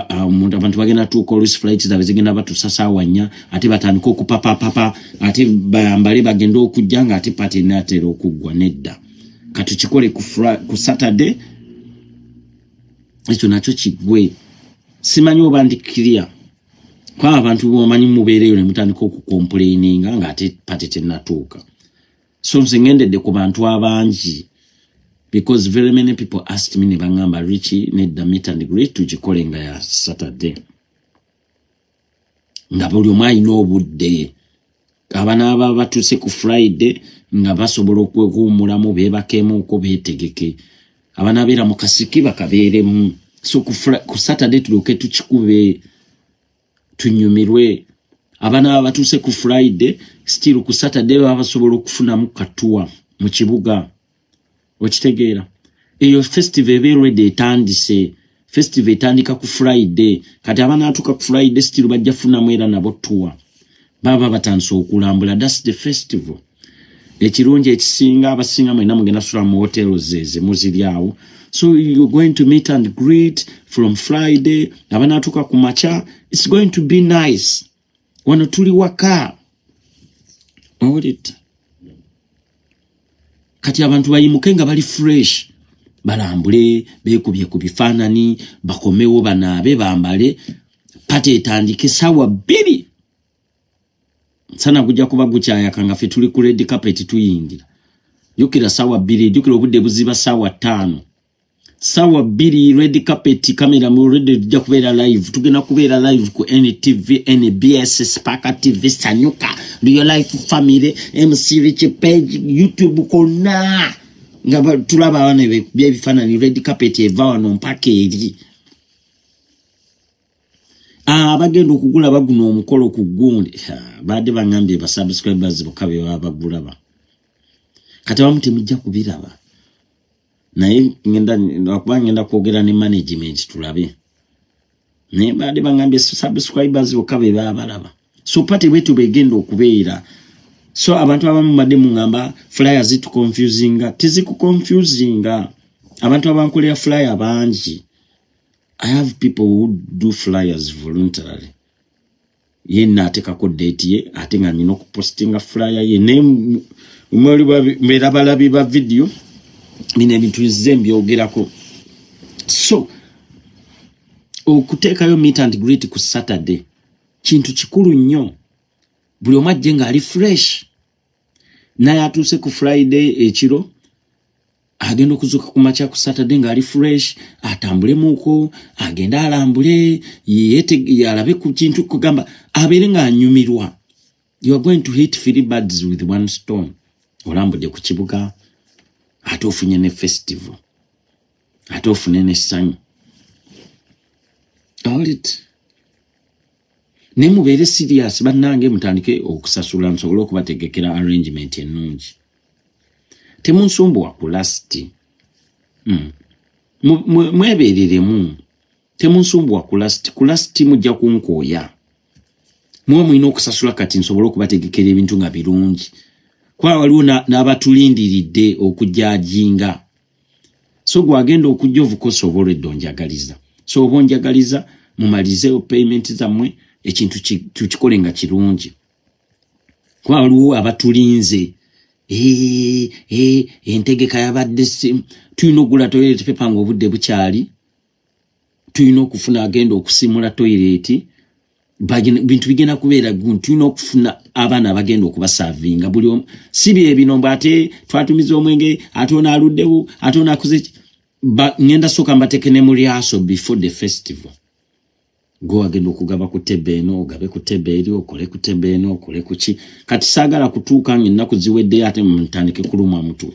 Abantu bagenda tuuka, oluusi flight zaabwe zigenda batuusa saawa 4, ate batandika okupapapapa, ate bayambale bagende okujja nga ate party enaatera okuggwa. Nedda, katukikole ku Saturday, ekyo nakyo kiggwe. Simanyi oba ndi clear, kubanga abantu bomanyi mubeereyo ne mutandika okucomplaininga ng'ate party tennatuuka. So nze ngendedde ku bantu abangi, because very many people asked me ne baŋŋamba, "Richi, nedda, meet and greet tugikole nga ya Saturday." Nga buli omu alina obudde. Abanaaba batuuse ku Friday nga basobola okwewummulamu, beebakemuuko, beetegeke. Abanaabeera mu kasiki bakabeeremu. So ku Saturday tulyoke tukikube, tunyumirwe. Abanaaba batuuse ku Friday, still ku Saturday baba basobola okufunamu katuwa mu kibuga. Okitegeera? Eyo festival eba already etandise. Festival etandika ku Friday. Kati abanaatuuka ku Friday still bajja funamu era nabo tuwa. Baba batandise okulambula. That's the festival. Ekirungi ekisinga, abasinga mwenna mugenda sula mu hotels ezimu ziri awo. So you're going to meet and greet from Friday. Abanaatuuka ku makya, it's going to be nice. Wano tuli waka. Owulidde? Kati abantu bayimuke nga bali fresh, balambule, beekubye ku bifaananyi, bakomewo banaabe, bambale, party etandike 2:00. Sana gujja kuba gukyayaka nga ffe tuli ku red carpet tuyingira. Jjukira 2:00, jjukira obudde buziba 5:00. 2:00 red carpet, kamera mu red tujja kubeera live. Tugenda kubeera live ku NTV, NBS, Spark TV, Sanyuka, Real Life Family, MC Rich Page, YouTube konna. Nga tulaba abaana beekubye ebifaananyi, red carpet eva wano mpaka eri. Abagenda okugula baguno omukolo ku gundi. Baadde baŋŋambye ba subscribers bokka be baba bagulaba. Kati abamu temujja kubiraba. Naye lwakuba ngenda kwogera ne management tulabe. Naye baadde baŋŋambye subscribers bokka be baba balaba. So party bwetyo bwegenda okubeera. So abantu abamu mbadde muŋŋamba flyers zituconfusinga. Tezikuconfusinga. Abantu abankolera flyer bangi. I have people who do flyers voluntarily. Ye naateekako date ye, ate nga nina okupostinga flyer ye. Naye mwali mbeera balabi ba video, bino ebintu nzize mbyogerako. So okuteekayo meet and greet ku Saturday kintu kikulu nnyo. Buli omu ajje ng'ali fresh. Naye atuuse ku Friday ekiro, agenda okuzuuka ku makya ku Saturday ng'ali fresh, atambulemuuko, agende alambule, alabe ku kintu kugamba abeere ng'anyumirwa. You are going to hit three birds with one stone. Olambudde ku kibuga, ate ofunye ne festival, ate ofune n'essanyu. Alright. Naye mubeere serious bannange, mutandike okusasula nsobole okubategekera arrangement ennungi. Temunsumbuwa ku last. Mwebeereremu. Temunsumbuwa ku last. Ku last mujja kunkooya. Muwe mulina okusasula kati nsobole okubategekera ebintu nga birungi. Kuba waliwo n'abatulindiridde okujajinga. So gwagenda okujja ovukosa oba olwedde onjagaliza. So oba onjagaliza mumalize payment zammwe, ekintu tukikole nga kirungi. Kuba waliwo abatulinze. Entegeka yabadde tulina okugula toilet paper ng'obudde bukyali. Tulina okufuna agenda okusimula toilet. Bintu bigenda kubeera gundi. Tulina okufuna abaana abagenda okubasavinga buli omu. Si bye bino mbu ate twatumiza omwenge, ate ono aluddewo, ate ono akoze ki. Ngenda sooka mbateeke ne mu rehearsal before the festival. Gwe wagenda okugaba ku tebe eno, ogabe ku tebe eri, okole ku tebe eno, okole ku ki. Kati saagala kutuuka ng'ennaku ziweddeyo ate mutandike kulumwa mutwe.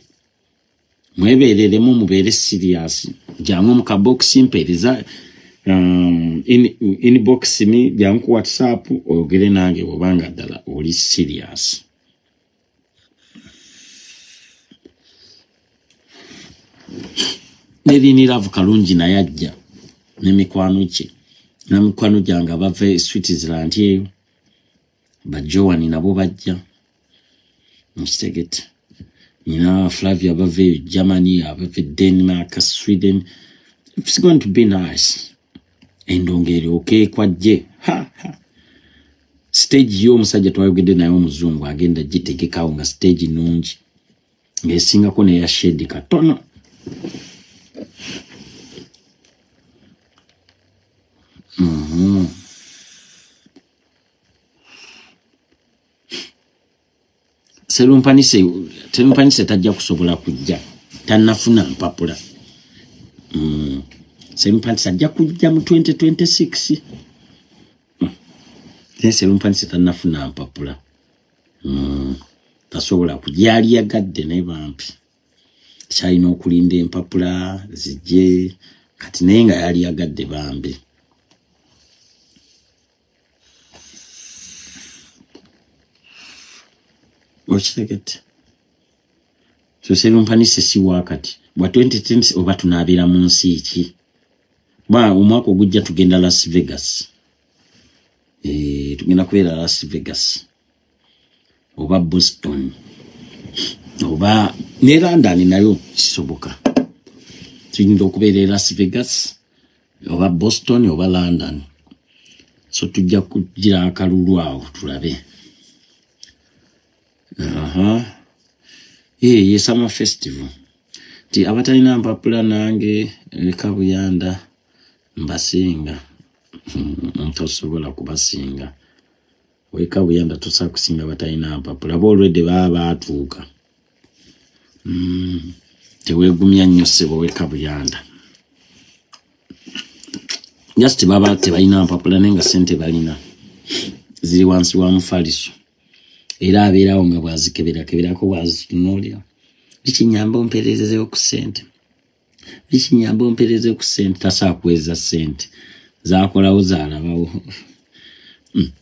Mwebeereremu, mubeere serious. Jangu mu kabokisi mpeereza, inbox me, jangu ku WhatsApp oyogere nange bw'obanga ddala oli serious. Nerini Love Kalungi naye ajja ne mikwano gye. Na mikwano gyange abava e Switzerland eyo, ba Joan nabo bajja. Nkitegete. Nina Flavia abava e Germany, abava e Denmark, Sweden. It's going to be nice. Endongo eryoke ekwajje. Ha, ha. Stage y'omusajja twayogedde naye omuzungu agenda gitegekawo nga stage nnungi. Ng'esingako n'eya shade katono. Serumpanise tajja kusobola kujja, tannafuna mpapula. Serumpanise ajja kujja mu 2026. Naye Serumpanise tannafuna mpapula. Tasobola kujyali yagadde, naye bampi kyalina okulinda empapula zijje kati, naye nga yali yagadde bambi. Okitegette? So Serumpanise si wakati bwa 2010 oba tunaabeera mu nsi ki? Ba omwaka ogujja tugenda Las Vegas. Tugenda kubeera Las Vegas oba Boston oba ne London, nayo kisoboka. Tuyinza okubeera e Las Vegas oba Boston oba London, so tujja kugira akalulu awo tulabe. Aha, ye summer festival nti abatalina mpapula, nange leka buyanda mbasinga. Tosobola kubasinga weka buyanda, tosobola kusinga batalina mpapula, boolwedde baba baatuuka. Teweegumya nnyo ssebo weka buyanda, just baba tebalina mpapula naye nga sente balina ziri wansi wa mufaliso, era abeerawo nga bwazikeberakeberako, bwazitunuulira, "Likinyamba omperezeyo ku ssente, likinyamba ompereze ku ssente." Tasobola kuweza ssente zakolawo zalabawo.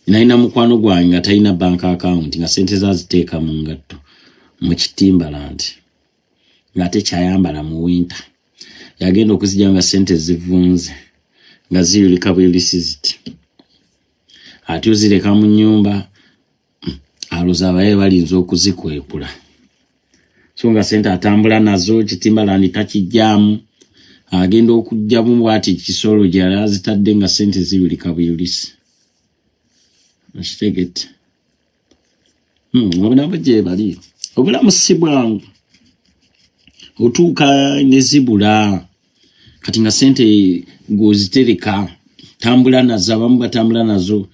Nalina mukwano gwange nga talina bank account, nga sente zaziteeka mu ngatto mu kitimbaland, ng'ate kyayambala mu winter. Yagenda okuzijja nga sente zivunze, nga ziyulika bwelisiziti, ate ozireka mu nyumba, alowooza abaye balinza okuzikwekula, so nga sente atambula nazo, kitimbalandi takijjaamu. Agenda okugjamu bwati kisolo gyali azitadde, nga sente ziyulika buyulisi. Okitegette? Obulamu gye bali, obulamu si bwangu, otuuka ne zibula. Kati nga sente ng'ozitereka, tambula nazo, abamu batambula nazo.